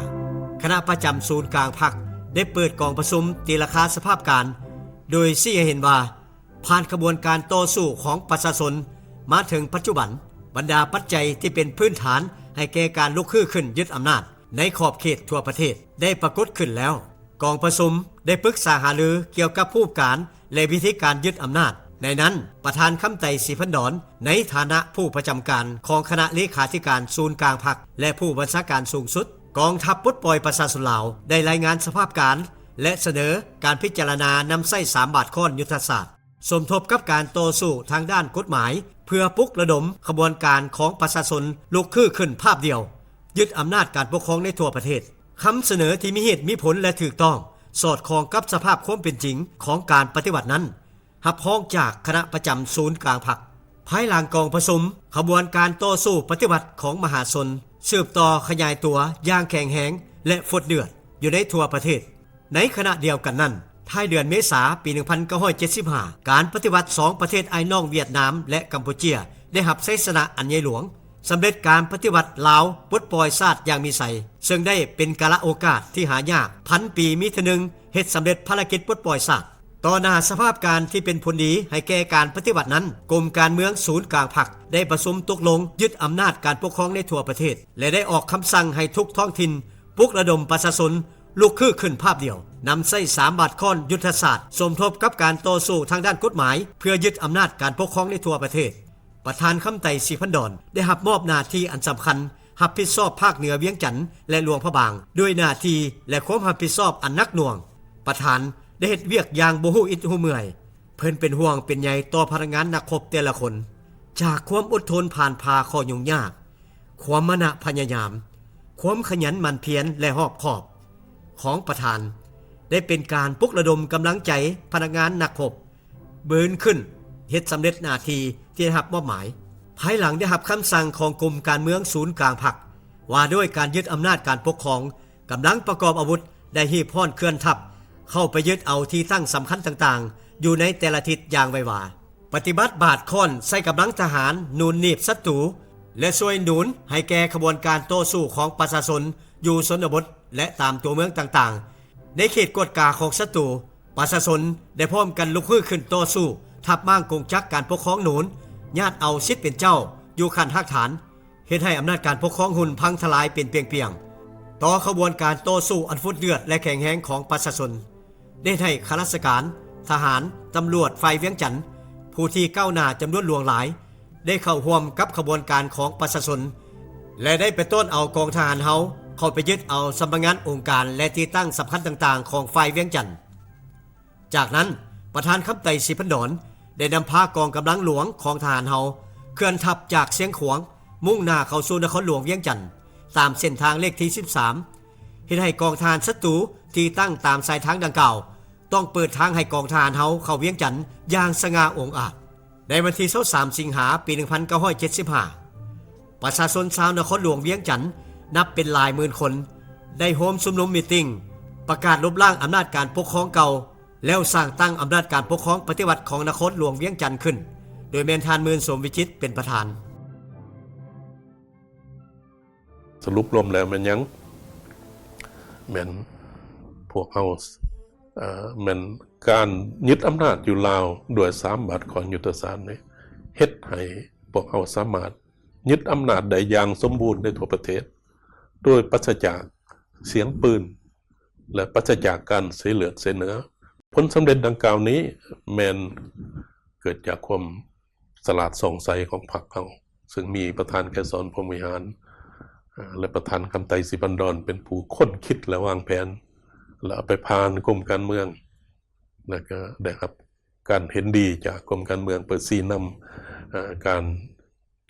ຄະນະປະຈຳສູນກາງພັກໄດ້ເປີດກອງປະຊຸມຕີລາຄາສະພາບການ ໂດຍຊີ້ໃຫ້ເຫັນວ່າ ຜ່ານຂະບວນການຕໍ່ສູ້ຂອງປະຊາຊົນມາເຖິງປັດຈຸບັນ, ບັນດາປັດໄຈທີ່ເປັນພື້ນຖານໃຫ້ແກ່ການລຸກຮືຂຶ້ນຍຶດອຳນາດ ໃນຂອບເຂດທົ່ວປະເທດໄດ້ປາກົດຂຶ້ນແລ້ວ. ກອງປະຊຸມໄດ້ປຶກສາຫາລືກ່ຽວກັບຮູບການ ແລະ ວິທີການຍຶດອຳນາດ. ໃນນັ້ນ, ປະທານ ຄຳໄຕ ສີພັນດອນ ໃນຖານະຜູ້ປະຈຳການຂອງຄະນະເລຂາທິການສູນກາງພັກ ແລະ ຜູ້ບັນຊາການສູງສຸດກອງທັບປົດປ່ອຍປະຊາຊົນລາວ ໄດ້ລາຍງານສະພາບການ ແລະ ສະເໜີການພິຈາລະນານຳໃຊ້ສາມບາດຄ້ອນຍຸດທະສາດ ສົມທົບກັບການຕໍ່ສູ້ທາງດ້ານກົດໝາຍ ເພື່ອປຸກລະດົມຂະບວນການຂອງປະຊາຊົນລຸກຄືຂຶ້ນພາບດຽວ, ຍຶດອຳນາດການປົກຄອງໃນທົ່ວປະເທດ. ຄຳສະເໜີທີ່ມີເຫດມີຜົນ ແລະ ຖືກຕ້ອງ, ສອດຄ່ອງກັບສະພາບຄວາມເປັນຈິງຂອງການປະຕິວັດນັ້ນ, ຮັບຮອງຈາກຄະນະປະຈຳສູນກາງພັກ. ພາຍຫຼັງກອງປະຊຸມ, ຂະບວນການຕໍ່ສູ້ປະຕິວັດຂອງມະຫາຊົນ ສືບຕໍ່ຂະຫຍາຍຕົວຢ່າງແຂງແຮງ ແລະ ຟົດເດືອດຢູ່ໃນທົ່ວປະເທດ. ໃນຂະນະດຽວກັນນັ້ນ, ທ້າຍເດືອນເມສາປີໜຶ່ງພັນເກົ້າຮ້ອຍເຈັດສິບຫ້າ ການປະຕິວັດສອງປະເທດອ້າຍນ້ອງຫວຽດນາມ ແລະ ກຳປູເຈຍ ໄດ້ຮັບໄຊຊະນະອັນໃຫຍ່ຫຼວງ, ສຳເລັດການປະຕິວັດລາວປົດປ່ອຍຊາດຢ່າງມີໄຊ, ເຊິ່ງໄດ້ເປັນກາລະໂອກາດທີ່ຫາຍາກ, ພັນປີມີເທື່ອໜຶ່ງເຮັດສຳເລັດພາລະກິດປົດປ່ອຍຊາດ. ຕໍ່ໜ້າສະພາບການທີ່ເປັນຜົນດີໃຫ້ແກ່ການປະຕິວັດນັ້ນ, ກົມການເມືອງສູນກາງພັກໄດ້ປະຊຸມຕົກລົງຍຶດອຳນາດການປົກຄອງໃນທົ່ວປະເທດ ແລະ ໄດ້ອອກຄຳສັ່ງໃຫ້ທຸກທ້ອງຖິ່ນ ປຸກລະດົມປະຊາຊົນລຸກຄືຂຶ້ນພາບດຽວ, ນຳໃຊ້ສາມບາດຄ້ອນຍຸດທະສາດ ສົມທົບກັບການຕໍ່ສູ້ທາງດ້ານກົດໝາຍ ເພື່ອຍຶດອຳນາດການປົກຄອງໃນທົ່ວປະເທດ. ປະທານ ຄຳໄຕ ສີພັນດອນ ໄດ້ຮັບມອບໜ້າທີ່ອັນສຳຄັນ ຮັບຜິດຊອບພາກເໜືອວຽງຈັນ ແລະ ຫຼວງພະບາງ ດ້ວຍໜ້າທີ່ ແລະ ຄວາມຮັບຜິດຊອບອັນໜັກໜ່ວງ. ປະທານໄດ້ເຮັດວຽກຢ່າງບໍ່ຮູ້ອິດຮູ້ເມື່ອຍ. ເພິ່ນເປັນຫ່ວງເປັນໃຍຕໍ່ພະນັກງານນັກຮົບແຕ່ລະຄົນ. ຈາກຄວາມອົດທົນຜ່ານຜ່າຂໍ້ຫຍຸ້ງຍາກ, ຄວາມມານະພະຍາຍາມ, ຄວາມຂະຫຍັນໝັ່ນພຽນ ແລະ ຮອບຄອບຂອງປະທານ ໄດ້ເປັນການປຸກລະດົມກຳລັງໃຈພະນັກງານນັກຮົບ ບືນຂຶ້ນເຮັດສຳເລັດໜ້າທີ່ທີ່ໄດ້ຮັບມອບໝາຍ. ພາຍຫຼັງໄດ້ຮັບຄຳສັ່ງຂອງກົມການເມືອງສູນກາງພັກ ວ່າດ້ວຍການຍຶດອຳນາດການປົກຄອງ, ກຳລັງປະກອບອາວຸດໄດ້ຮີບຮ້ອນເຄື່ອນທັບເຂົ້າໄປຍຶດເອົາທີ່ຕັ້ງສຳຄັນຕ່າງໆ ຢູ່ໃນແຕ່ລະທິດຢ່າງໄວວາ. ປະຕິບັດບາດຄ້ອນໃຊ້ກຳລັງທະຫານໜູນໜີບສັດຕູ ແລະ ຊ່ວຍໜູນໃຫ້ແກ່ຂະບວນການຕໍ່ສູ້ຂອງປະຊາຊົນຢູ່ຊົນນະບົດ ແລະ ຕາມຕົວເມືອງຕ່າງໆ. ໃນເຂດກວດກາຂອງສັດຕູ, ປະຊາຊົນໄດ້ພ້ອມກັນລຸກຮືຂຶ້ນຕໍ່ສູ້ ທັບມ້າງກົງຈັກການປົກຄອງໜູນ, ຍາດເອົາສິດເປັນເຈົ້າຢູ່ຂັ້ນຮາກຖານ, ເຮັດໃຫ້ອຳນາດການປົກຄອງຮຸ່ນພັງທະລາຍເປັນປ່ຽງໆ. ຕໍ່ຂະບວນການຕໍ່ສູ້ອັນຟົດເດືອດ ແລະ ແຂງແຮງຂອງປະຊາຊົນ, ໄດ້ເຮັດໃຫ້ຂ້າລາຊະການ, ທະຫານ, ຕຳຫຼວດຝ່າຍວຽງຈັນ ຜູ້ທີ່ກ້າວໜ້າຈຳນວນຫຼວງຫຼາຍ ໄດ້ເຂົ້າຮ່ວມກັບຂະບວນການຂອງປະຊາຊົນ ແລະ ໄດ້ໄປຕ້ອນເອົາກອງທະຫານເຮົາເຂົ້າໄປຍຶດເອົາສຳນັກງານ, ອົງການ ແລະ ທີ່ຕັ້ງສຳຄັນຕ່າງໆຂອງຝ່າຍວຽງຈັນ. ຈາກນັ້ນ, ປະທານ ຄຳໄຕ ສີພັນດອນ ໄດ້ນຳພາກອງກຳລັງຫຼວງຂອງທະຫານເຮົາເຄື່ອນທັບຈາກຊຽງຂວາງ ມຸ່ງໜ້າເຂົ້າສູ່ນະຄອນຫຼວງວຽງຈັນ ຕາມເສັ້ນທາງເລກທີສິບສາມ, ເຮັດໃຫ້ກອງທະຫານສັດຕູທີ່ຕັ້ງຕາມສາຍທາງດັ່ງກ່າວ ຕ້ອງເປີດທາງໃຫ້ກອງທະຫານເຮົາເຂົ້າວຽງຈັນຢ່າງສະຫງ່າອົງອາດ. ໃນວັນທີຊາວສາມ ສິງຫາ ປີໜຶ່ງພັນເກົ້າຮ້ອຍເຈັດສິບຫ້າ ປະຊາຊົນຊາວນະຄອນຫຼວງວຽງຈັນນັບເປັນຫຼາຍໝື່ນຄົນ ໄດ້ໂຮມຊຸມນຸມມີດຕິງ ປະກາດລົບລ້າງອຳນາດການປົກຄອງເກົ່າ ແລ້ວສ້າງຕັ້ງອຳນາດການປົກຄອງປະຕິວັດຂອງນະຄອນຫຼວງວຽງຈັນຂຶ້ນ, ໂດຍແມ່ນທ່ານ ໝື່ນ ສົມວິຈິດ ເປັນປະທານ. ສະຫຼຸບລວມແລ້ວແມ່ນຫຍັງ? ແມ່ນພວກເຮົາ ເອີ ແມ່ນການຍຶດອຳນາດຢູ່ລາວດ້ວຍສາມບາດຄ້ອນຍຸດທະສາດນີ້ ເຮັດໃຫ້ພວກເຮົາສາມາດຍຶດອຳນາດໄດ້ຢ່າງສົມບູນໃນທົ່ວປະເທດ ໂດຍປາສະຈາກສຽງປືນ ແລະ ປາສະຈາກການເສຍເລືອດເສຍເນື້ອ. ຜົນສຳເລັດດັ່ງກ່າວນີ້ແມ່ນເກີດຈາກຄວາມ ສະຫຼາດສ່ອງໃສຂອງພັກເຮົາ ເຊິ່ງມີປະທານ ໄກສອນ ພົມວິຫານ ເອີ ແລະ ປະທານ ຄຳໄຕ ສີພັນດອນ ເປັນຜູ້ຄົ້ນຄິດ ແລະ ວາງແຜນ ແລະ ເອົາໄປຜ່ານກົມການເມືອງ ແລະ ກໍໄດ້ຮັບການເຫັນດີຈາກກົມການເມືອງ ເພື່ອຊີ້ນຳ ເອີ ການ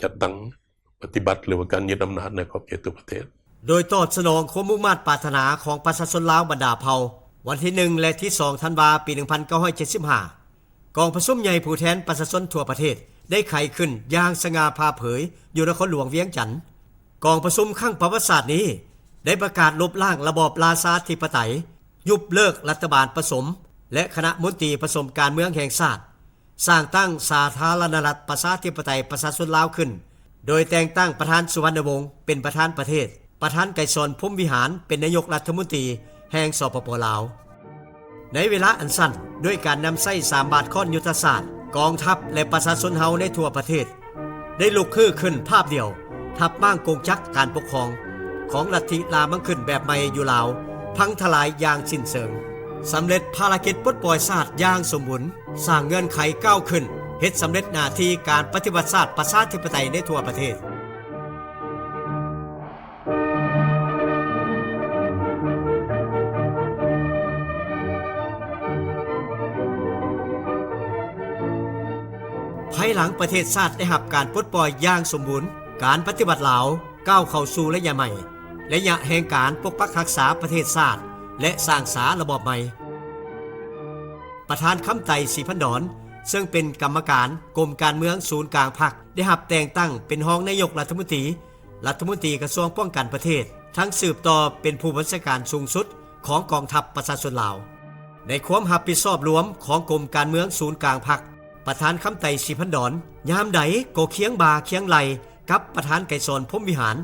ຈັດຕັ້ງ ປະຕິບັດ ຫຼືວ່າການຍຶດອຳນາດໃນຂອບເຂດທົ່ວປະເທດ. ໂດຍຕອບສະໜອງຄວາມມຸ່ງມາດປາດຖະໜາຂອງປະຊາຊົນລາວບັນດາເຜົ່າ, ວັນທີໜຶ່ງ ແລະ ທີສອງ ທັນວາ ປີໜຶ່ງພັນເກົ້າຮ້ອຍເຈັດສິບຫ້າ ກອງປະຊຸມໃຫຍ່ຜູ້ແທນປະຊາຊົນທົ່ວປະເທດໄດ້ໄຂຂຶ້ນຢ່າງສະຫງ່າຜ່າເຜີຍຢູ່ນະຄອນຫຼວງວຽງຈັນ. ກອງປະຊຸມຄັ້ງປະຫວັດສາດນີ້ໄດ້ປະກາດລົບລ້າງລະບອບລາຊາທິປະໄຕ, ຍຸບເລີກລັດຖະບານປະສົມ ແລະ ຄະນະມົນຕີປະສົມການເມືອງແຫ່ງຊາດ, ສ້າງຕັ້ງສາທາລະນະລັດປະຊາທິປະໄຕປະຊາຊົນລາວຂຶ້ນ, ໂດຍແຕ່ງຕັ້ງປະທານ ສຸວັນນະວົງ ເປັນປະທານປະເທດ, ປະທານ ໄກສອນ ພົມວິຫານ ເປັນນາຍົກລັດຖະມົນຕີແຫ່ງ ສປປ ລາວ. ໃນເວລາອັນສັ້ນ, ດ້ວຍການນຳໃຊ້ສາມບາດຄ້ອນຍຸດທະສາດ, ກອງທັບ ແລະ ປະຊາຊົນເຮົາໃນທົ່ວປະເທດ ໄດ້ລຸກຮືຂຶ້ນພາບດຽວ, ທັບມ້າງກົງຈັກການປົກຄອງ, ຂອງລັດທິລາມັງຄຶນແບບໃໝ່ຢູ່ລາວ ພັງທະລາຍຢ່າງສິ້ນເຊີງ, ສຳເລັດພາລະກິດປົດປ່ອຍຊາດຢ່າງສົມບູນ, ສ້າງເງື່ອນໄຂກ້າວຂຶ້ນ, ເຮັດສຳເລັດໜ້າທີ່ການປະຕິວັດຊາດປະຊາທິປະໄຕໃນທົ່ວປະເທດ. ພາຍຫຼັງປະເທດຊາດໄດ້ຮັບການປົດປ່ອຍຢ່າງສົມບູນ, ການປະຕິວັດລາວ ກ້າວເຂົ້າສູ່ໄລຍະໃໝ່, ໄລຍະແຫ່ງການປົກປັກຮັກສາປະເທດຊາດ ແລະ ສ້າງສາລະບອບໃໝ່. ປະທານ ຄຳໄຕ ສີພັນດອນ ເຊິ່ງເປັນກຳມະການກົມການເມືອງສູນກາງພັກ ໄດ້ຮັບແຕ່ງຕັ້ງເປັນຮອງນາຍົກລັດຖະມົນຕີ, ລັດຖະມົນຕີກະຊວງປ້ອງກັນປະເທດ, ທັງສືບຕໍ່ເປັນຜູ້ບັນຊາການສູງສຸດຂອງກອງທັບປະຊາຊົນລາວ. ໃນຄວາມຮັບຜິດຊອບລວມຂອງກົມການເມືອງສູນກາງພັກ, ປະທານ ຄຳໄຕ ສີພັນດອນ ຍາມໃດກໍຄຽງບ່າຄຽງໄຫຼ່ ກັບປະທານໄກສອນ ພົມວິຫານ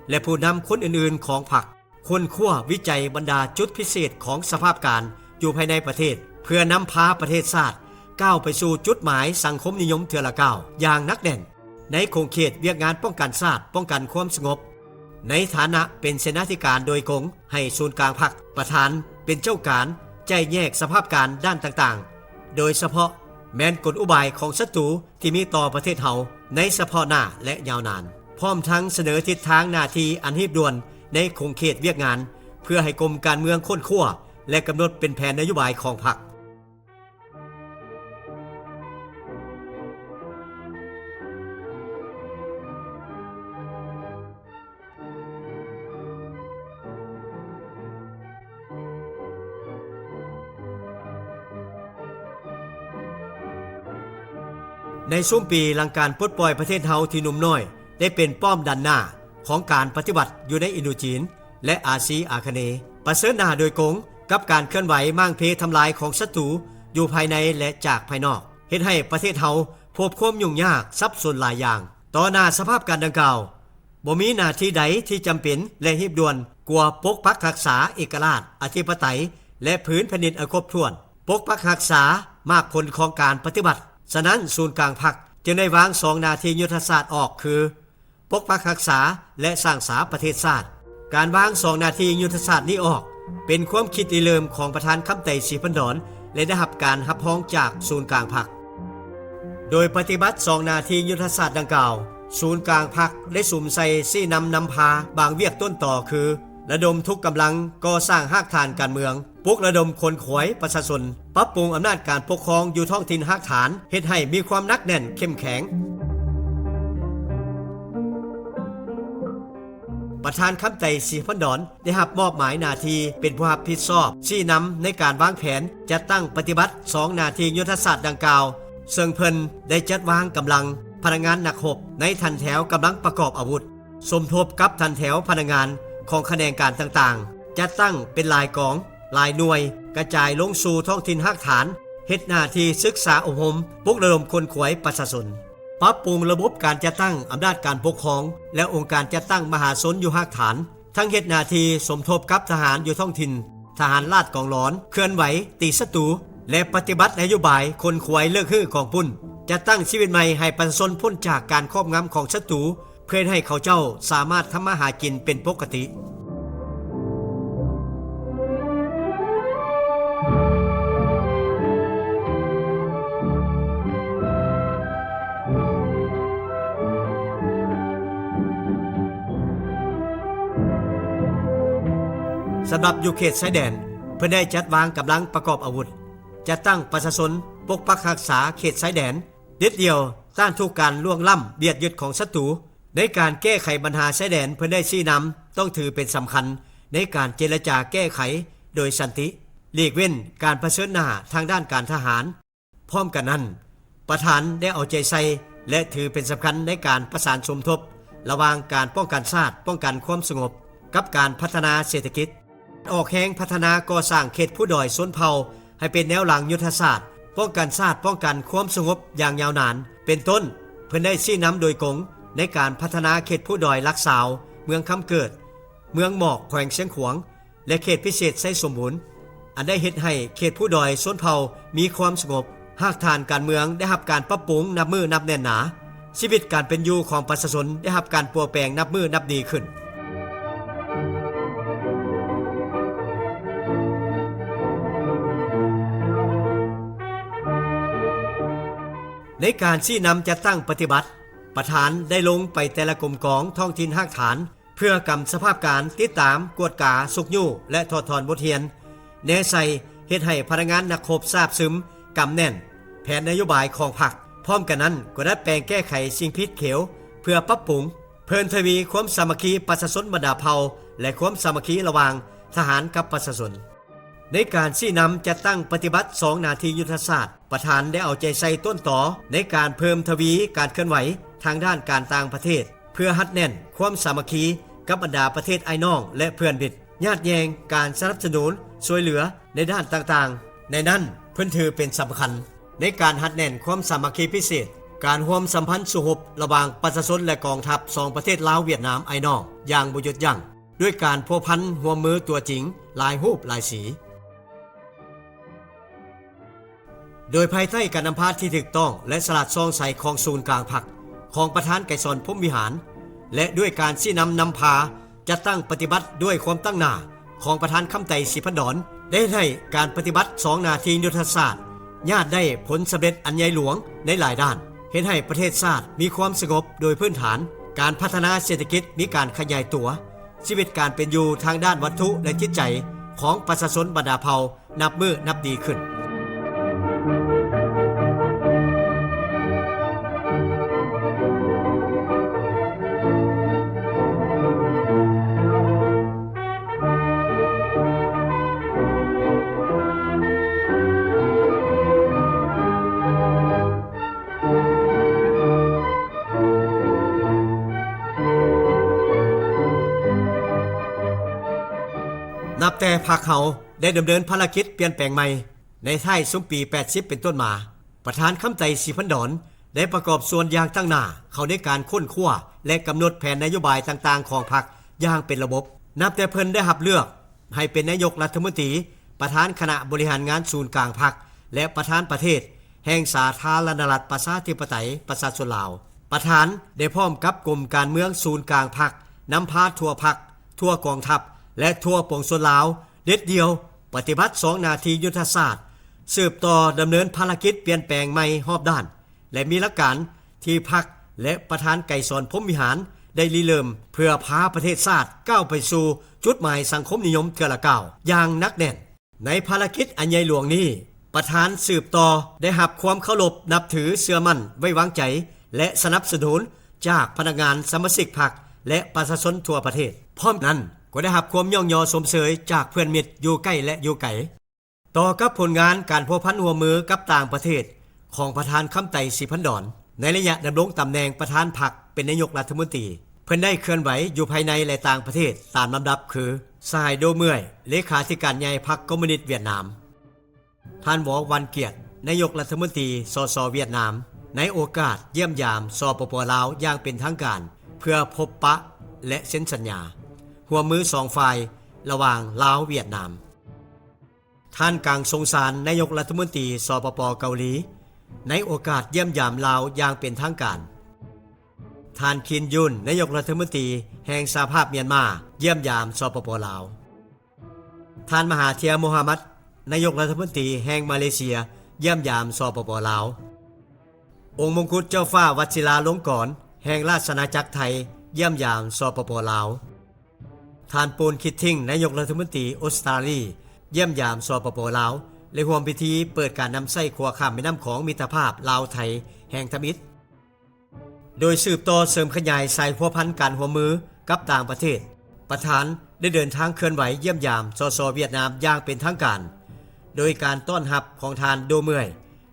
ແລະ ຜູ້ນຳຄົນອື່ນໆຂອງພັກ, ຄົ້ນຄວ້າວິໄຈບັນດາຈຸດພິເສດຂອງສະພາບການຢູ່ພາຍໃນປະເທດ ເພື່ອນຳພາປະເທດຊາດກ້າວໄປສູ່ຈຸດໝາຍສັງຄົມນິຍົມເທື່ອລະກ້າວຢ່າງໜັກແໜ້ນ ໃນຂົງເຂດວຽກງານປ້ອງກັນຊາດ, ປ້ອງກັນຄວາມສະຫງົບ. ໃນຖານະເປັນເສນາທິການໂດຍກົງໃຫ້ສູນກາງພັກ, ປະທານເປັນເຈົ້າການໄຈ້ແຍກສະພາບການດ້ານຕ່າງໆ, ໂດຍສະເພາະແມ່ນກົນອຸບາຍຂອງສັດຕູ ທີ່ມີຕໍ່ປະເທດເຮົາໃນສະເພາະໜ້າ ແລະ ຍາວນານ, ພ້ອມທັງສະເໜີທິດທາງໜ້າທີ່ອັນຮີບດ່ວນໃນຂົງເຂດວຽກງານ ເພື່ອໃຫ້ກົມການເມືອງຄົ້ນຄວ້າ ແລະ ກຳນົດເປັນແຜນນະໂຍບາຍຂອງພັກ. ໃນຊຸມປີຫຼັງການປົດປ່ອຍປະເທດເຮົາທີ່ໜຸ່ມນ້ອຍ ໄດ້ເປັນປ້ອມດ້ານໜ້າຂອງການປະຕິວັດຢູ່ໃນອິນໂດຈີນ ແລະ ອາຊີອາຄະເນ, ປະເຊີນໜ້າໂດຍກົງກັບການເຄື່ອນໄຫວມ້າງເພທຳລາຍຂອງສັດຕູຢູ່ພາຍໃນ ແລະ ຈາກພາຍນອກ, ເຮັດໃຫ້ປະເທດເຮົາ ພົບຄວາມຫຍຸ້ງຍາກສັບສົນຫຼາຍຢ່າງ. ຕໍ່ໜ້າສະພາບການດັ່ງກ່າວ, ບໍ່ມີໜ້າທີ່ໃດທີ່ຈຳເປັນ ແລະ ຮີບດ່ວນກວ່າປົກປັກຮັກສາເອກະລາດ, ອະທິປະໄຕ ແລະ ພື້ນແຜ່ນດິນໃຫ້ຄົບຖ້ວນ, ປົກປັກຮັກສາໝາກຜົນຂອງການປະຕິວັດ. ສະນັ້ນ, ສູນກາງພັກຈຶ່ງໄດ້ວາງສອງໜ້າທີ່ຍຸດທະສາດອອກ ຄື ປົກປັກຮັກສາ ແລະ ສ້າງສາປະເທດຊາດ. ການວາງສອງໜ້າທີ່ຍຸດທະສາດນີ້ອອກ ເປັນຄວາມຄິດລິເລີ່ມຂອງປະທານ ຄຳໄຕ ສີພັນດອນ ແລະ ໄດ້ຮັບການຮັບຮອງຈາກສູນກາງພັກ. ໂດຍປະຕິບັດສອງໜ້າທີ່ຍຸດທະສາດດັ່ງກ່າວ, ສູນກາງພັກໄດ້ສຸມໃສ່ຊີ້ນຳນຳພາບາງວຽກຕົ້ນຕໍ ຄື ລະດົມທຸກກຳລັງກໍ່ສ້າງຮາກຖານການເມືອງ, ປຸກລະດົມຂົນຂວາຍປະຊາຊົນ, ປັບປຸງອຳນາດການປົກຄອງຢູ່ທ້ອງຖິ່ນຮາກຖານ ເຮັດໃຫ້ມີຄວາມໜັກແໜ້ນເຂັ້ມແຂງ. ປະທານ ຄຳໄຕ ສີພັນດອນ ໄດ້ຮັບມອບໝາຍໜ້າທີ່ເປັນຜູ້ຮັບຜິດຊອບຊີ້ນຳໃນການວາງແຜນຈັດຕັ້ງປະຕິບັດສອງໜ້າທີ່ຍຸດທະສາດດັ່ງກ່າວ, ເຊິ່ງເພິ່ນໄດ້ຈັດວາງກຳລັງພະນັກງານນັກຮົບໃນຖັນແຖວກຳລັງປະກອບອາວຸດ ສົມທົບກັບຖັນແຖວພະນັກງານຂອງຂະແໜງການຕ່າງໆ, ຈັດຕັ້ງເປັນຫຼາຍກອງ, ຫຼາຍໜ່ວຍ, ກະຈາຍລົງສູ່ທ້ອງຖິ່ນຮາກຖານ, ເຮັດໜ້າທີ່ສຶກສາອົບຮົມ, ປຸກລະດົມຂົນຂວາຍປະຊາຊົນ, ປັບປຸງລະບົບການຈັດຕັ້ງອຳນາດການປົກຄອງ ແລະ ອົງການຈັດຕັ້ງມະຫາຊົນຢູ່ຮາກຖານ, ທັງເຮັດໜ້າທີ່ສົມທົບກັບທະຫານຢູ່ທ້ອງຖິ່ນ, ທະຫານລາດກອງຫຼອນ, ເຄື່ອນໄຫວຕີສັດຕູ ແລະ ປະຕິບັດນະໂຍບາຍຂົນຂວາຍເລິກຮື້ກອງປຸ້ນ, ຈັດຕັ້ງຊີວິດໃໝ່ໃຫ້ປະຊາຊົນພົ້ນຈາກການຄອບງຳຂອງສັດຕູ, ເພື່ອເຮັດໃຫ້ເຂົາເຈົ້າສາມາດທຳມາຫາກິນເປັນປົກກະຕິ. ສຳລັບຢູ່ເຂດຊາຍແດນ, ເພິ່ນໄດ້ຈັດວາງກຳລັງປະກອບອາວຸດ, ຈັດຕັ້ງປະຊາຊົນປົກປັກຮັກສາເຂດຊາຍແດນ, ເດັດດ່ຽວຕ້ານທຸກການລ່ວງລ້ຳບຽດຍຶດຂອງສັດຕູ. ໃນການແກ້ໄຂບັນຫາຊາຍແດນ, ເພິ່ນໄດ້ຊີ້ນຳຕ້ອງຖືເປັນສຳຄັນໃນການເຈລະຈາແກ້ໄຂໂດຍສັນຕິ, ຫຼີກເວັ້ນການປະເຊີນໜ້າທາງດ້ານການທະຫານ. ພ້ອມກັນນັ້ນ, ປະທານໄດ້ເອົາໃຈໃສ່ ແລະ ຖືເປັນສຳຄັນໃນການປະສານສົມທົບລະຫວ່າງການປ້ອງກັນຊາດ, ປ້ອງກັນຄວາມສະຫງົບ ກັບການພັດທະນາເສດຖະກິດ. ອອກແຮງພັດທະນາກໍ່ສ້າງເຂດພູດອຍຊົນເຜົ່າໃຫ້ເປັນແນວຫຼັງຍຸດທະສາດ, ປ້ອງກັນຊາດ, ປ້ອງກັນຄວາມສະຫງົບຢ່າງຍາວນານ. ເປັນຕົ້ນ, ເພິ່ນໄດ້ຊີ້ນຳໂດຍກົງໃນການພັດທະນາເຂດພູດອຍຫຼັກຊາວ, ເມືອງຄຳເກີດ, ເມືອງໝອກ, ແຂວງຊຽງຂວາງ ແລະ ເຂດພິເສດໄຊສົມບູນ, ອັນໄດ້ເຮັດໃຫ້ເຂດພູດອຍຊົນເຜົ່າມີຄວາມສະຫງົບ, ຮາກຖານການເມືອງໄດ້ຮັບການປັບປຸງນັບມື້ນັບແໜ້ນໜາ, ຊີວິດການເປັນຢູ່ຂອງປະຊາຊົນໄດ້ຮັບການປົວແປງນັບມື້ນັບດີຂຶ້ນ. ໃນການຊີ້ນຳຈັດຕັ້ງປະຕິບັດ, ປະທານໄດ້ລົງໄປແຕ່ລະກົມກອງ, ທ້ອງຖິ່ນຮາກຖານ ເພື່ອກຳສະພາບການ, ຕິດຕາມ, ກວດກາ, ຊຸກຍູ້ ແລະ ຖອດຖອນບົດຮຽນ, ແນໃສ່ເຮັດໃຫ້ພະນັກງານນັກຮົບຊາບຊຶມ, ກຳແໜ້ນແຜນນະໂຍບາຍຂອງພັກ. ພ້ອມກັນນັ້ນ, ກໍດັດແປງແກ້ໄຂສິ່ງຜິດຂຽວ ເພື່ອປັບປຸງ, ເພີ່ມທະວີຄວາມສາມັກຄີປະຊາຊົນບັນດາເຜົ່າ ແລະ ຄວາມສາມັກຄີລະຫວ່າງທະຫານກັບປະຊາຊົນ. ໃນການຊີ້ນຳຈັດຕັ້ງປະຕິບັດສອງໜ້າທີ່ຍຸດທະສາດ, ປະທານໄດ້ເອົາໃຈໃສ່ຕົ້ນຕໍໃນການເພີ່ມທະວີການເຄື່ອນໄຫວທາງດ້ານການຕ່າງປະເທດ, ເພື່ອຮັດແໜ້ນຄວາມສາມັກຄີກັບບັນດາປະເທດອ້າຍນ້ອງ ແລະ ເພື່ອນມິດ, ຍາດແຍ່ງການສະໜັບສະໜູນຊ່ວຍເຫຼືອໃນດ້ານຕ່າງໆ. ໃນນັ້ນ, ເພິ່ນຖືເປັນສຳຄັນໃນການຮັດແໜ້ນຄວາມສາມັກຄີພິເສດ, ການຮ່ວມສຳພັນສູ້ຮົບລະຫວ່າງປະຊາຊົນ ແລະ ກອງທັບສອງປະເທດລາວ-ຫວຽດນາມອ້າຍນ້ອງຢ່າງບໍ່ຢຸດຢັ້ງ, ດ້ວຍການພົວພັນຮ່ວມມືຕົວຈິງຫຼາຍຮູບຫຼາຍສີ. ໂດຍພາຍໃຕ້ການນຳພາທີ່ຖືກຕ້ອງ ແລະ ສະຫຼາດສ່ອງໃສຂອງສູນກາງພັກ ຂອງປະທານໄກສອນ ພົມວິຫານ ແລະ ດ້ວຍການຊີ້ນຳນຳພາ ຈັດຕັ້ງປະຕິບັດດ້ວຍຄວາມຕັ້ງໜ້າຂອງປະທານ ຄຳໄຕ ສີພັນດອນ ໄດ້ເຮັດໃຫ້ການປະຕິບັດສອງໜ້າທີ່ຍຸດທະສາດຍາດໄດ້ຜົນສຳເລັດອັນໃຫຍ່ຫຼວງໃນຫຼາຍດ້ານ, ເຮັດໃຫ້ປະເທດຊາດມີຄວາມສະຫງົບໂດຍພື້ນຖານ, ການພັດທະນາເສດຖະກິດມີການຂະຫຍາຍຕົວ, ຊີວິດການເປັນຢູ່ທາງດ້ານວັດຖຸ ແລະ ຈິດໃຈຂອງປະຊາຊົນບັນດາເຜົ່າ ນັບມື້ນັບດີຂຶ້ນ. ນັບແຕ່ພັກເຮົາ ໄດ້ດຳເນີນພາລະກິດປ່ຽນແປງໃໝ່ໃນທ້າຍຊຸມປີແປດສິບເປັນຕົ້ນມາ, ປະທານ ຄຳໄຕ ສີພັນດອນ ໄດ້ປະກອບສ່ວນຢ່າງຕັ້ງໜ້າເຂົ້າໃນການຄົ້ນຄວ້າ ແລະ ກຳນົດແຜນນະໂຍບາຍຕ່າງໆຂອງພັກຢ່າງເປັນລະບົບ. ນັບແຕ່ເພິ່ນໄດ້ຮັບເລືອກໃຫ້ເປັນນາຍົກລັດຖະມົນຕີ, ປະທານຄະນະບໍລິຫານງານສູນກາງພັກ ແລະ ປະທານປະເທດແຫ່ງສາທາລະນະລັດ ປະຊາທິປະໄຕ ປະຊາຊົນລາວ, ປະທານໄດ້ພ້ອມກັບກົມການເມືອງສູນກາງພັກ ນຳພາທົ່ວພັກ, ທົ່ວກອງທັບ ແລະ ທົ່ວປວງຊົນລາວ ເດັດດ່ຽວປະຕິບັດສອງໜ້າທີ່ຍຸດທະສາດ, ສືບຕໍ່ດຳເນີນພາລະກິດປ່ຽນແປງໃໝ່ຮອບດ້ານ ແລະ ມີຫຼັກການທີ່ພັກ ແລະ ປະທານໄກສອນ ພົມວິຫານ ໄດ້ລິເລີ່ມ ເພື່ອພາປະເທດຊາດກ້າວໄປສູ່ຈຸດໝາຍສັງຄົມນິຍົມເທື່ອລະກ້າວຢ່າງໜັກແໜ້ນ. ໃນພາລະກິດອັນໃຫຍ່ຫຼວງນີ້, ປະທານສືບຕໍ່ໄດ້ຮັບຄວາມເຄົາລົບນັບຖື, ເຊື່ອໝັ້ນໄວ້ວາງໃຈ ແລະ ສະໜັບສະໜູນຈາກພະນັກງານ, ສະມາຊິກພັກ ແລະ ປະຊາຊົນທົ່ວປະເທດ. ພ້ອມນັ້ນກໍໄດ້ຮັບຄວາມຍ້ອງຍໍຊົມເຊີຍຈາກເພື່ອນມິດຢູ່ໃກ້ ແລະ ຢູ່ໄກ. ຕໍ່ກັບຜົນງານການພົວພັນຮ່ວມມືກັບຕ່າງປະເທດຂອງປະທານ ຄຳໄຕ ສີພັນດອນ ໃນໄລຍະດຳລົງຕຳແໜ່ງປະທານພັກເປັນນາຍົກລັດຖະມົນຕີ, ເພິ່ນໄດ້ເຄື່ອນໄຫວຢູ່ພາຍໃນ ແລະ ຕ່າງປະເທດຕາມລຳດັບຄື: ສະຫາຍ ໂດ ເມື່ອຍ ເລຂາທິການໃຫຍ່ພັກຄອມມູນິດຫວຽດນາມ, ທ່ານ ວໍ ວັນ ກຽດ ນາຍົກລັດຖະມົນຕີ ສສ ຫວຽດນາມ ໃນໂອກາດຢ້ຽມຢາມ ສປປ ລາວ ຢ່າງເປັນທາງການ ເພື່ອພົບປະ ແລະ ເຊັນສັນຍາຮ່ວມມືສອງຝ່າຍລະຫວ່າງລາວ-ຫວຽດນາມ. ທ່ານ ກາງ ຊົງຊານ ນາຍົກລັດຖະມົນຕີ ສປປ ເກົາຫຼີ ໃນໂອກາດຢ້ຽມຢາມລາວຢ່າງເປັນທາງການ. ທ່ານ ຄິນ ຢຸນ ນາຍົກລັດຖະມົນຕີແຫ່ງສະຫະພາບມຽນມາ ຢ້ຽມຢາມ ສປປ ລາວ. ທ່ານ ມະຫາເທຍ ໂມຮາມັດ ນາຍົກລັດຖະມົນຕີແຫ່ງມາເລເຊຍ ຢ້ຽມຢາມ ສປປ ລາວ. ອົງມົງຄຸດເຈົ້າຟ້າ ວັຊິລາລົງກອນ ແຫ່ງລາຊະອານາຈັກໄທ ຢ້ຽມຢາມ ສປປ ລາວ. ທ່ານ ປູນ ຄິດທິງ ນາຍົກລັດຖະມົນຕີອົດສະຕຣາລີ ຢ້ຽມຢາມ ສປປ ລາວ ແລະ ຮ່ວມພິທີເປີດການນຳໃຊ້ຂົວຂ້າມແມ່ນ້ຳຂອງມິດຕະພາບລາວ-ໄທແຫ່ງທຳອິດ. ໂດຍສືບຕໍ່ເສີມຂະຫຍາຍສາຍພົວພັນການຮ່ວມມືກັບຕ່າງປະເທດ, ປະທານໄດ້ເດີນທາງເຄື່ອນໄຫວຢ້ຽມຢາມ ສສ ຫວຽດນາມຢ່າງເປັນທາງການ ໂດຍການຕ້ອນຮັບຂອງທ່ານ ໂດ ເມື່ອຍ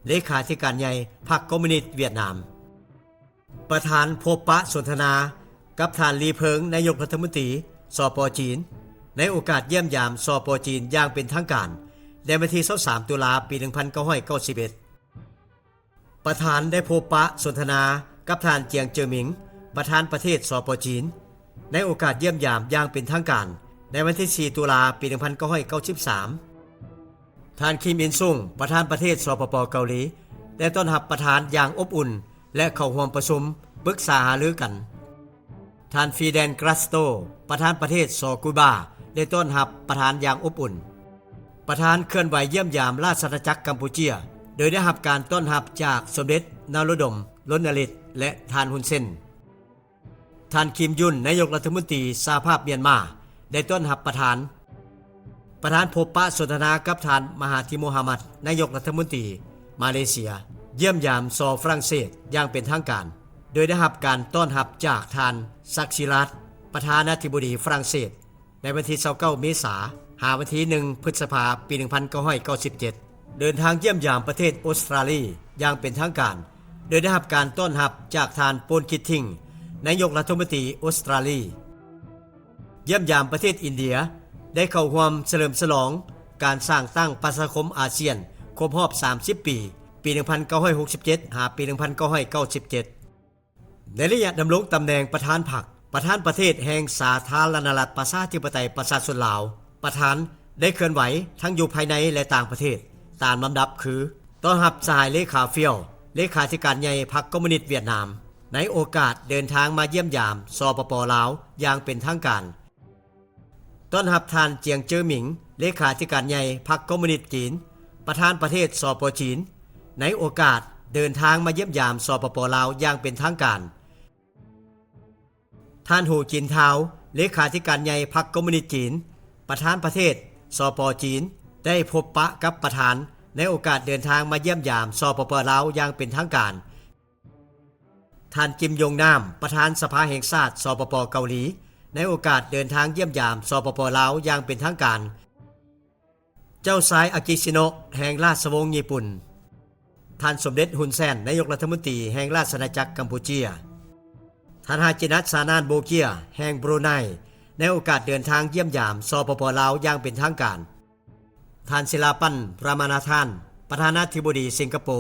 ເລຂາທິການໃຫຍ່ພັກຄອມມູນິດຫວຽດນາມ. ປະທານພົບປະສົນທະນາກັບທ່ານ ລີ ເພີງ ນາຍົກລັດຖະມົນຕີ ສປ ຈີນ ໃນໂອກາດຢ້ຽມຢາມ ສປ ຈີນ ຢ່າງເປັນທາງການ ໃນວັນທີຊາວສາມ ຕຸລາ ປີໜຶ່ງພັນເກົ້າຮ້ອຍເກົ້າສິບເອັດ. ປະທານໄດ້ພົບປະສົນທະນາກັບທ່ານ ຈຽງ ເຈີໝິງ ປະທານປະເທດ ສປ ຈີນ ໃນໂອກາດຢ້ຽມຢາມຢ່າງເປັນທາງການ ໃນວັນທີສີ່ ຕຸລາ ປີໜຶ່ງພັນເກົ້າຮ້ອຍເກົ້າສິບສາມ. ທ່ານ ຄິມ ອິນຊຸງ ປະທານປະເທດ ສປປ ເກົາຫຼີ ໄດ້ຕ້ອນຮັບປະທານຢ່າງອົບອຸ່ນ ແລະ ເຂົ້າຮ່ວມປະຊຸມປຶກສາຫາລືກັນ. ທ່ານ ຟີແດນ ກຣາສໂຕ ປະທານປະເທດ ສ ກູບາ ໄດ້ຕ້ອນຮັບປະທານຢ່າງອົບອຸ່ນ. ປະທານເຄື່ອນໄຫວຢ້ຽມຢາມລາຊະອານາຈັກກຳປູເຈຍ ໂດຍໄດ້ຮັບການຕ້ອນຮັບຈາກສົມເດັດນະໂຣດົມ ລົນນະລິດ ແລະ ທ່ານ ຮຸນເຊນ. ທ່ານ ຄິມ ຍຸນ ນາຍົກລັດຖະມົນຕີສະຫະພາບມຽນມາ ໄດ້ຕ້ອນຮັບປະທານ. ປະທານພົບປະສົນທະນາກັບທ່ານ ມະຫາທີ ໂມຮາມັດ ນາຍົກລັດຖະມົນຕີມາເລເຊຍ, ຢ້ຽມຢາມ ສ ຝຣັ່ງເສດຢ່າງເປັນທາງການ, ໂດຍໄດ້ຮັບການຕ້ອນຮັບຈາກທ່ານ ຊັກຊີຣາດ ປະທານາທິບໍດີຝຣັ່ງເສດ ໃນວັນທີຊາວເກົ້າເມສາ ຫາວັນທີໜຶ່ງພຶດສະພາ ປີໜຶ່ງພັນເກົ້າຮ້ອຍເກົ້າສິບເຈັດ ເດີນທາງຢ້ຽມຢາມປະເທດອົດສະຕຣາລີຢ່າງເປັນທາງການ ໂດຍໄດ້ຮັບການຕ້ອນຮັບຈາກທ່ານ ໂປນ ຄິດທິງ ນາຍົກລັດຖະມົນຕີອົດສະຕຣາລີ. ຢ້ຽມຢາມປະເທດອິນເດຍ ໄດ້ເຂົ້າຮ່ວມສະເຫຼີມສະຫຼອງການສ້າງຕັ້ງປະຊາຄົມອາຊຽນຄົບຮອບສາມສິບປີ ປີໜຶ່ງພັນເກົ້າຮ້ອຍຫົກສິບເຈັດ ຫາປີໜຶ່ງພັນເກົ້າຮ້ອຍເກົ້າສິບເຈັດ. ໃນໄລຍະດຳລົງຕຳແໜ່ງປະທານພັກ, ປະທານປະເທດແຫ່ງສາທາລະນະລັດປະຊາທິປະໄຕປະຊາຊົນລາວ, ປະທານໄດ້ເຄື່ອນໄຫວທັງຢູ່ພາຍໃນ ແລະ ຕ່າງປະເທດ ຕາມລຳດັບຄື: ຕ້ອນຮັບສະຫາຍເລຂາ ຟຽວ ເລຂາທິການໃຫຍ່ພັກຄອມມູນິດຫວຽດນາມ ໃນໂອກາດເດີນທາງມາຢ້ຽມຢາມ ສປປ ລາວ ຢ່າງເປັນທາງການ. ຕ້ອນຮັບທ່ານ ຈຽງ ເຈີໝິງ ເລຂາທິການໃຫຍ່ພັກຄອມມູນິດຈີນ ປະທານປະເທດ ສປ ຈີນ ໃນໂອກາດເດີນທາງມາຢ້ຽມຢາມ ສປປ ລາວ ຢ່າງເປັນທາງການ. ທ່ານ ຫູ ຈິນທາວ ເລຂາທິການໃຫຍ່ພັກຄອມມູນິດຈີນ ປະທານປະເທດ ສປ ຈີນ ໄດ້ພົບປະກັບປະທານ ໃນໂອກາດເດີນທາງມາຢ້ຽມຢາມ ສປປ ລາວ ຢ່າງເປັນທາງການ. ທ່ານ ຈິມ ຍົງນາມ ປະທານສະພາແຫ່ງຊາດ ສປປ ເກົາຫຼີ ໃນໂອກາດເດີນທາງຢ້ຽມຢາມ ສປປ ລາວ ຢ່າງເປັນທາງການ. ເຈົ້າຊາຍ ອາກິຊິໂນະ ແຫ່ງລາຊະວົງຍີ່ປຸ່ນ, ທ່ານ ສົມເດັດ ຮຸນແຊນ ນາຍົກລັດຖະມົນຕີແຫ່ງລາຊະອານາຈັກກຳປູເຈຍ, ທ່ານ ຮາຈິນັດ ຊານານ ໂບເກຍ ແຫ່ງບຣູໄນ ໃນໂອກາດເດີນທາງຢ້ຽມຢາມ ສປປ ລາວ ຢ່າງເປັນທາງການ. ທ່ານ ສິລາປັນ ຣາມານາທານ ປະທານາທິບໍດີສິງກະໂປ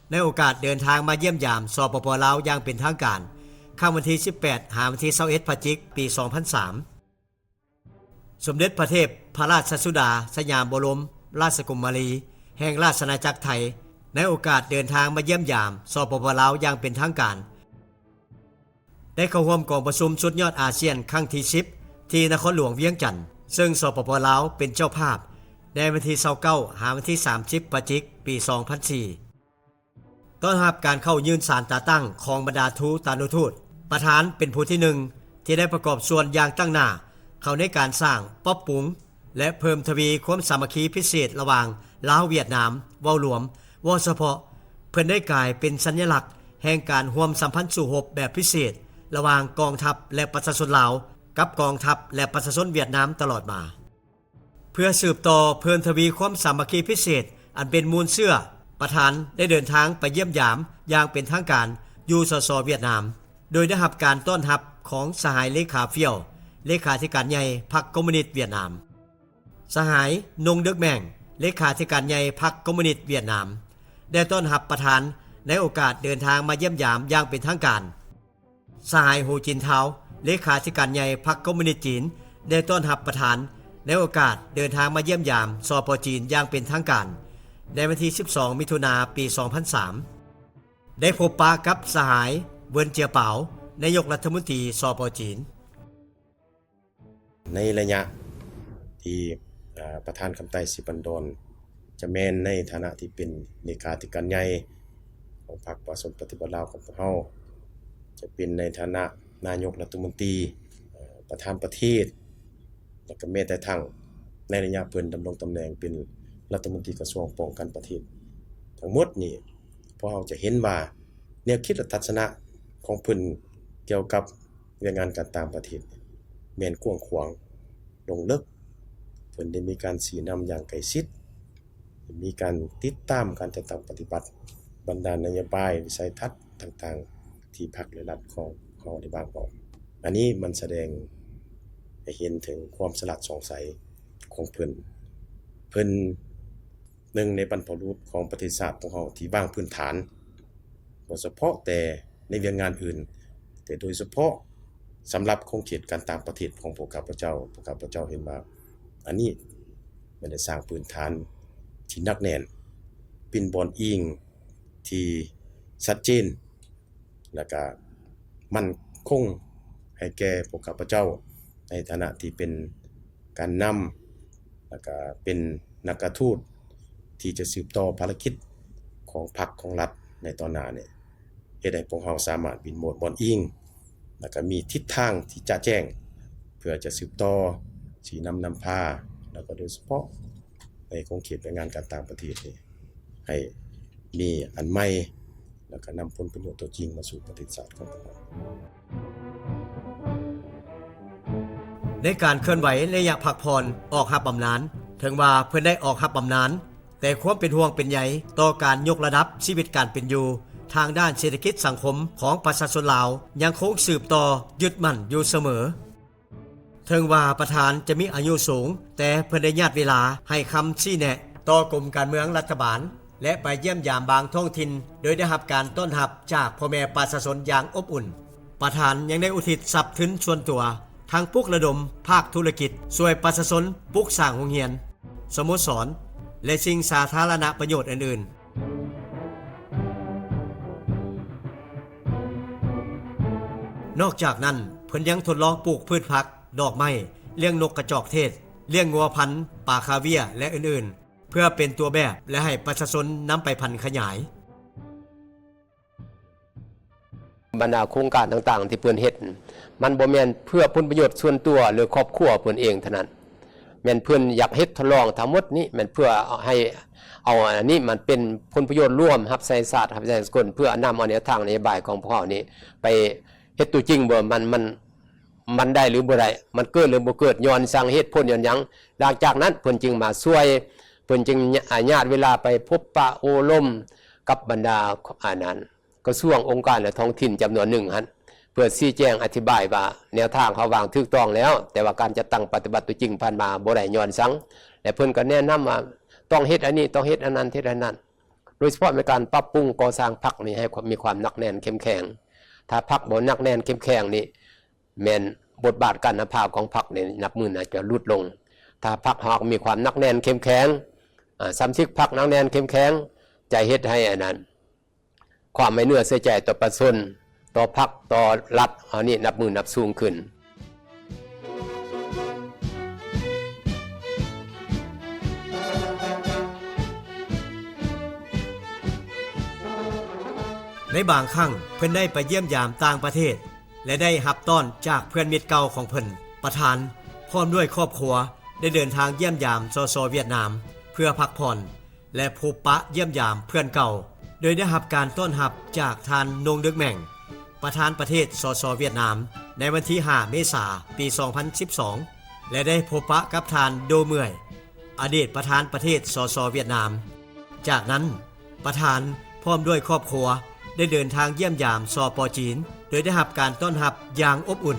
ໃນໂອກາດເດີນທາງມາຢ້ຽມຢາມ ສປປ ລາວ ຢ່າງເປັນທາງການ ຄັ້ງວັນທີສິບແປດ ຫາວັນທີຊາວເອັດ ພະຈິກ ປີສອງພັນສາມ. ສົມເດັດພະເທບພະລາຊະສຸດາ ສະຫຍາມບໍລົມລາຊະກຸມມາລີ ແຫ່ງລາຊະອານາຈັກໄທ ໃນໂອກາດເດີນທາງມາຢ້ຽມຢາມ ສປປ ລາວ ຢ່າງເປັນທາງການ. ໄດ້ເຂົ້າຮ່ວມກອງປະຊຸມສຸດຍອດອາຊຽນຄັ້ງທີສິບ ທີ່ນະຄອນຫຼວງວຽງຈັນ ເຊິ່ງ ສປປ ລາວ ເປັນເຈົ້າພາບ ໃນວັນທີຊາວເກົ້າ ຫາວັນທີສາມສິບ ພະຈິກ ປີສອງພັນສີ່. ຕ້ອນຮັບການເຂົ້າຍື່ນສານຕາຕັ້ງຂອງບັນດາທູຕານຸທູດ, ປະທານເປັນຜູ້ທີໜຶ່ງທີ່ໄດ້ປະກອບສ່ວນຢ່າງຕັ້ງໜ້າເຂົ້າໃນການສ້າງ, ປັບປຸງ ແລະ ເພີ່ມທະວີຄວາມສາມັກຄີພິເສດລະຫວ່າງລາວ-ຫວຽດນາມ. ເວົ້າລວມ, ເວົ້າສະເພາະ, ເພິ່ນໄດ້ກາຍເປັນສັນຍະລັກແຫ່ງການຮ່ວມສຳພັນສູ້ຮົບແບບພິເສດລະຫວ່າງກອງທັບ ແລະ ປະຊາຊົນລາວ ກັບກອງທັບ ແລະ ປະຊາຊົນຫວຽດນາມຕະຫຼອດມາ. ເພື່ອສືບຕໍ່ເພີ່ມທະວີຄວາມສາມັກຄີພິເສດອັນເປັນມູນເຊື້ອ, ປະທານໄດ້ເດີນທາງໄປຢ້ຽມຢາມຢ່າງເປັນທາງການຢູ່ ສສ ຫວຽດນາມ ໂດຍໄດ້ຮັບການຕ້ອນຮັບຂອງສະຫາຍເລຂາ ຟຽວ ເລຂາທິການໃຫຍ່ພັກຄອມມູນິດຫວຽດນາມ, ສະຫາຍ ນົງ ເດິກແມງ ເລຂາທິການໃຫຍ່ພັກຄອມມູນິດຫວຽດນາມ ໄດ້ຕ້ອນຮັບປະທານໃນໂອກາດເດີນທາງມາຢ້ຽມຢາມຢ່າງເປັນທາງການ. ສະຫາຍ ຫູ ຈິນທາວ ເລຂາທິການໃຫຍ່ພັກຄອມມູນິດຈີນ ໄດ້ຕ້ອນຮັບປະທານໃນໂອກາດເດີນທາງມາຢ້ຽມຢາມ ສປ ຈີນ ຢ່າງເປັນທາງການ ໃນວັນທີສິບສອງ ມິຖຸນາ ປີສອງພັນສາມ ໄດ້ພົບປະກັບສະຫາຍ ເວິນ ເຈຍປາວ ນາຍົກລັດຖະມົນຕີ ສປ ຈີນ. ໃນໄລຍະທີ່ ເອີ ປະທານຄຳໃຕ້ ສີພັນດອນ ຈະແມ່ນໃນຖານະທີ່ເປັນເລຂາທິການໃຫຍ່ຂອງພັກປະຊາຊົນປະຕິວັດລາວຂອງພວກເຮົາ, ຈະເປັນໃນຖານະນາຍົກລັດຖະມົນຕີ, ເອີ ປະທານປະເທດ ແລະ ກໍແມ້ແຕ່ທັງໃນໄລຍະເພິ່ນດຳລົງຕຳແໜ່ງເປັນລັດຖະມົນຕີກະຊວງປ້ອງກັນປະເທດ. ທັງໝົດນີ້ ພວກເຮົາຈະເຫັນວ່າແນວຄິດ ແລະ ທັດສະນະຂອງເພິ່ນກ່ຽວກັບ ວຽກງານການຕ່າງປະເທດແມ່ນກວ້າງຂວາງລົງເລິກ, ເພິ່ນໄດ້ມີການຊີ້ນຳຢ່າງໃກ້ຊິດ, ໄດ້ມີການຕິດຕາມການຈັດຕັ້ງປະຕິບັດບັນດານະໂຍບາຍ, ວິໄສທັດຕ່າງໆ ທີ່ພັກ ແລະ ລັດຂອງເຮົາໄດ້ວາງອອກ. ອັນນີ້ມັນສະແດງໃຫ້ເຫັນເຖິງຄວາມສະຫຼາດສ່ອງໃສຂອງເພິ່ນ. ເພິ່ນ ໜຶ່ງໃນບັນພະບຸລຸດຂອງປະເທດຊາດຂອງເຮົາທີ່ວາງພື້ນຖານ ບໍ່ສະເພາະແຕ່ໃນວຽກງານອື່ນ, ແຕ່ໂດຍສະເພາະສຳລັບຂົງເຂດການຕ່າງປະເທດຂອງພວກຂ້າພະເຈົ້າ, ພວກຂ້າພະເຈົ້າເຫັນວ່າອັນນີ້ແມ່ນໄດ້ສ້າງພື້ນຖານທີ່ໜັກແໜ້ນ, ເປັນບ່ອນອີງທີ່ຊັດເຈນ ແລະກະໝັ້ນຄົງໃຫ້ແກ່ພວກຂ້າພະເຈົ້າ ໃນຖານະທີ່ເປັນການນຳ ແລະກະເປັນນັກກາທູດທີ່ຈະສືບຕໍ່ພາລະກິດ ຂອງພັກຂອງລັດໃນຕໍ່ໜ້ານີ້ ເຮັດໃຫ້ພວກເຮົາສາມາດບິດໂມດບ່ອນອີງ ແລະ ກະມີທິດທາງທີ່ຈະແຈ້ງ ເພື່ອຈະສືບຕໍ່ຊີ້ນຳນຳພາ ແລະ ກະໂດຍສະເພາະໃນຂົງເຂດແຜນງານການຕ່າງປະເທດນີ້ ໃຫ້ມີອັນໃໝ່ ແລະ ກະນຳຜົນປະໂຫຍດຕົວຈິງມາສູ່ປະເທດຊາດຂອງພວກເຮົາ. ໃນການເຄື່ອນໄຫວໄລຍະພັກຜ່ອນອອກຮັບບຳນານ, ເຖິງວ່າເພິ່ນໄດ້ອອກຮັບບຳນານ, ແຕ່ຄວາມເປັນຫ່ວງເປັນໃຍຕໍ່ການຍົກລະດັບຊີວິດການເປັນຢູ່ທາງດ້ານເສດຖະກິດສັງຄົມຂອງປະຊາຊົນລາວ ຍັງຄົງສືບຕໍ່ຍຶດໝັ້ນຢູ່ສະເໝີ. ເຖິງວ່າປະທານຈະມີອາຍຸສູງ, ແຕ່ເພິ່ນໄດ້ຍາດເວລາໃຫ້ຄຳຊີ້ແນະຕໍ່ກົມການເມືອງລັດຖະບານ ແລະ ໄປຢ້ຽມຢາມບາງທ້ອງຖິ່ນ ໂດຍໄດ້ຮັບການຕ້ອນຮັບຈາກພໍ່ແມ່ປະຊາຊົນຢ່າງອົບອຸ່ນ. ປະທານຍັງໄດ້ອຸທິດຊັບທຶນສ່ວນຕົວ ທັງປຸກລະດົມພາກທຸລະກິດ ຊ່ວຍປະຊາຊົນປຸກສ້າງໂຮງຮຽນ, ສະໂມສອນ ແລະ ສິ່ງສາທາລະນະປະໂຫຍດອື່ນໆ. ນອກຈາກນັ້ນ, ເພິ່ນຍັງທົດລອງປູກພືດຜັກ, ດອກໄມ້, ລ້ຽງນົກກະຈອກເທດ, ລ້ຽງງົວພັນ, ປາຄາເວຍ ແລະ ອື່ນໆ ເພື່ອເປັນຕົວແບບ ແລະ ໃຫ້ປະຊາຊົນນຳໄປຜັນຂະຫຍາຍ. ບັນດາໂຄງການຕ່າງໆທີ່ເພິ່ນເຮັດ ມັນບໍ່ແມ່ນເພື່ອຜົນປະໂຫຍດສ່ວນຕົວ ຫຼື ຄອບຄົວເພິ່ນເອງເທົ່ານັ້ນ, ແມ່ນເພິ່ນຢາກເຮັດທົດລອງທັງໝົດນີ້ ແມ່ນເພື່ອໃຫ້ເອົາອັນນີ້ມັນເປັນຜົນປະໂຫຍດລວມ ຮັບໃຊ້ຊາດ ຮັບໃຊ້ສາກົນ ເພື່ອນຳເອົາແນວທາງນະໂຍບາຍຂອງພວກເຮົານີ້ໄປເຮັດຕົວຈິງ ວ່າມັນ ມັນ ມັນໄດ້ຫຼືບໍ່ໄດ້ ມັນເກີດຫຼືບໍ່ເກີດ ຍ້ອນສັງ ເຫດຜົນຍ້ອນຫຍັງ. ຫຼັງຈາກນັ້ນເພິ່ນຈຶ່ງມາຊ່ວຍ ເພິ່ນຈຶ່ງຍາດເວລາໄປພົບປະໂອ້ລົມກັບບັນດາ ອັນນັ້ນ ກະຊວງ ອົງການ ແລະ ທ້ອງຖິ່ນຈຳນວນໜຶ່ງຫັ້ນ ເພື່ອຊີ້ແຈງອະທິບາຍວ່າແນວທາງເຮົາວາງຖືກຕ້ອງແລ້ວ, ແຕ່ວ່າການຈັດຕັ້ງປະຕິບັດຕົວຈິງຜ່ານມາບໍ່ໄດ້ຍ້ອນສັງ ແລະ ເພິ່ນກໍແນະນຳວ່າຕ້ອງເຮັດອັນນີ້ ຕ້ອງເຮັດອັນນັ້ນ ເຮັດອັນນັ້ນ. ໂດຍສະເພາະໃນການປັບປຸງກໍ່ສ້າງພັກນີ້ໃຫ້ຄວາມ ມີຄວາມໜັກແໜ້ນເຂັ້ມແຂງ. ຖ້າພັກບໍ່ໜັກແໜ້ນເຂັ້ມແຂງນີ້ ແມ່ນບົດບາດການນຳພາຂອງພັກນີ້ນັບມື້ໜ້າຈະຫຼຸດລົງ. ຖ້າພັກເຮົາມີຄວາມໜັກແໜ້ນເຂັ້ມແຂງ, ອາ, ສະມາຊິກພັກໜັກແໜ້ນເຂັ້ມແຂງ, ຈະເຮັດໃຫ້ອັນນັ້ນ ຄວາມໄວ້ເນື້ອເຊື່ອໃຈຕໍ່ປະຊາຊົນ, ຕໍ່ພັກ, ຕໍ່ລັດເຮົານີ້ນັບມື້ນັບສູງຂຶ້ນ. ໃນບາງຄັ້ງເພິ່ນໄດ້ໄປຢ້ຽມຢາມຕ່າງປະເທດ ແລະ ໄດ້ຮັບຕ້ອນຈາກເພື່ອນມິດເກົ່າຂອງເພິ່ນ. ປະທານ ພ້ອມດ້ວຍຄອບຄົວ ໄດ້ເດີນທາງຢ້ຽມຢາມ ສສ ຫວຽດນາມ ເພື່ອພັກຜ່ອນ ແລະ ພົບປະຢ້ຽມຢາມເພື່ອນເກົ່າ, ໂດຍໄດ້ຮັບການຕ້ອນຮັບຈາກທ່ານ ນົງ ດຶກແໝ່ງ ປະທານປະເທດ ສສ ຫວຽດນາມ ໃນວັນທີຫ້າ ເມສາ ປີສອງພັນສິບສອງ ແລະ ໄດ້ພົບປະກັບທ່ານ ໂດ ເມື່ອຍ ອະດີດປະທານປະເທດ ສສ ຫວຽດນາມ. ຈາກນັ້ນ ປະທານ ພ້ອມດ້ວຍຄອບຄົວ ໄດ້ເດີນທາງຢ້ຽມຢາມ ສປ ຈີນ ໂດຍໄດ້ຮັບການຕ້ອນຮັບຢ່າງອົບອຸ່ນ.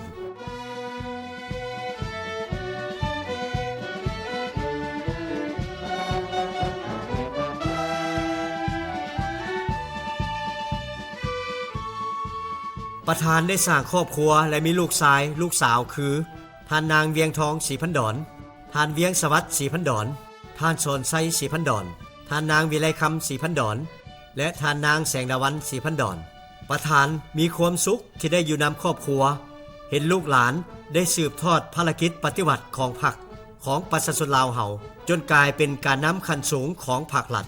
ປະທານໄດ້ສ້າງຄອບຄົວ ແລະ ມີລູກຊາຍ, ລູກສາວ ຄື ທ່ານນາງ ວຽງທອງ ສີພັນດອນ, ທ່ານ ວຽງສະຫວັດ ສີພັນດອນ, ທ່ານ ສອນໄຊ ສີພັນດອນ, ທ່ານນາງ ວິໄລຄຳ ສີພັນດອນ ແລະ ທ່ານນາງ ແສງດາວັນ ສີພັນດອນ. ປະທານມີຄວາມສຸກທີ່ໄດ້ຢູ່ນຳຄອບຄົວ, ເຫັນລູກຫຼານໄດ້ສືບທອດພາລະກິດປະຕິວັດຂອງພັກ, ຂອງປະຊາຊົນລາວເຮົາ, ຈົນກາຍເປັນການນຳຂັ້ນສູງຂອງພັກລັດ.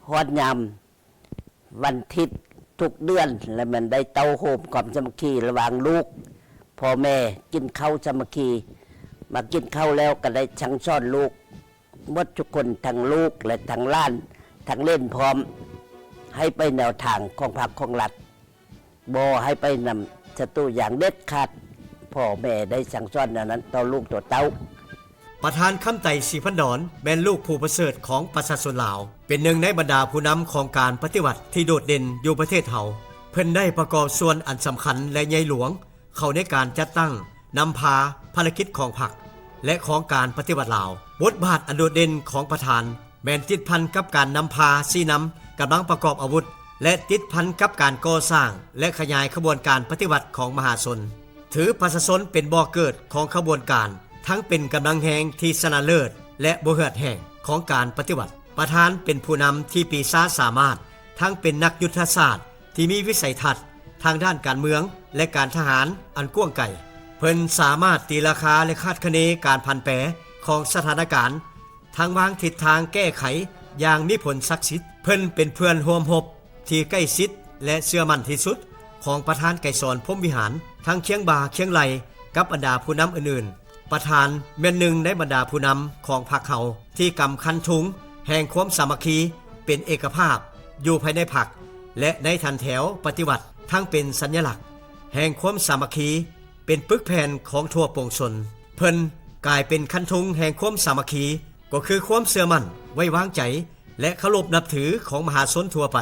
ຮອດຍາມວັນທິດທຸກເດືອນ ແລະ ແມ່ນໄດ້ເຕົ້າໂຮມຄວາມສາມັກຄີລະຫວ່າງລູກ, ພໍ່ແມ່ ກິນເຂົ້າສາມັກຄີ, ມາກິນເຂົ້າແລ້ວກໍໄດ້ສັ່ງສອນລູກໝົດທຸກຄົນ, ທັງລູກ ແລະ ທັງຫຼານ, ທັງເລນພ້ອມ, ໃຫ້ໄປແນວທາງຂອງພັກຂອງລັດ. ບໍ່ໃຫ້ໄປນຳສັດຕູຢ່າງເດັດຂາດ. ພໍ່ແມ່ໄດ້ສັ່ງສອນແນວນັ້ນຕໍ່ລູກຕໍ່ເຕົ້າ. ປະທານ ຄຳໄຕ ສີພັນດອນ ແມ່ນລູກຜູ້ປະເສີດຂອງປະຊາຊົນລາວ, ເປັນໜຶ່ງໃນບັນດາຜູ້ນຳຂອງການປະຕິວັດທີ່ໂດດເດັ່ນຢູ່ປະເທດເຮົາ. ເພິ່ນໄດ້ປະກອບສ່ວນອັນສຳຄັນ ແລະ ໃຫຍ່ຫຼວງເຂົ້າໃນການຈັດຕັ້ງ, ນຳພາພາລະກິດຂອງພັກ ແລະ ຂອງການປະຕິວັດລາວ. ບົດບາດອັນໂດດເດັ່ນຂອງປະທານ ແມ່ນຕິດພັນກັບການນຳພາຊີ້ນຳກຳລັງປະກອບອາວຸດ ແລະ ຕິດພັນກັບການກໍ່ສ້າງ ແລະ ຂະຫຍາຍຂະບວນການປະຕິວັດຂອງມະຫາຊົນ. ຖືປະຊາຊົນເປັນບໍ່ເກີດຂອງຂະບວນການ, ທັງເປັນກຳລັງແຮງທີ່ຊະນະເລີດ ແລະ ບໍ່ເຫືອດແຫ້ງຂອງການປະຕິວັດ. ປະທານເປັນຜູ້ນຳທີ່ປີຊາສາມາດ, ທັງເປັນນັກຍຸດທະສາດ ທີ່ມີວິໄສທັດທາງດ້ານການເມືອງ ແລະ ການທະຫານອັນກວ້າງໄກ. ເພິ່ນສາມາດຕີລາຄາ ແລະ ຄາດຄະເນການຜັນແປຂອງສະຖານະການ ທັງວາງທິດທາງແກ້ໄຂຢ່າງມີຜົນສັກສິດ. ເພິ່ນເປັນເພື່ອນຮ່ວມຮົບທີ່ໃກ້ຊິດ ແລະ ເຊື່ອໝັ້ນທີ່ສຸດຂອງປະທານໄກສອນ ພົມວິຫານ, ທັງຄຽງບ່າຄຽງໄຫຼ່ກັບບັນດາຜູ້ນຳອື່ນໆ. ປະທານແມ່ນໜຶ່ງໃນບັນດາຜູ້ນຳຂອງພັກເຮົາ ທີ່ກຳຄັນທຸງແຫ່ງຄວາມສາມັກຄີເປັນເອກະພາບຢູ່ພາຍໃນພັກ ແລະ ໃນຖັນແຖວປະຕິວັດ, ທັງເປັນສັນຍະລັກແຫ່ງຄວາມສາມັກຄີ ເປັນປຶກແຜ່ນຂອງທົ່ວປວງຊົນ. ເພິ່ນກາຍເປັນຄັນທຸງແຫ່ງຄວາມສາມັກຄີ ກໍຄືຄວາມເຊື່ອໝັ້ນ, ໄວ້ວາງໃຈ ແລະ ເຄົາລົບນັບຖືຂອງມະຫາຊົນທົ່ວໄປ.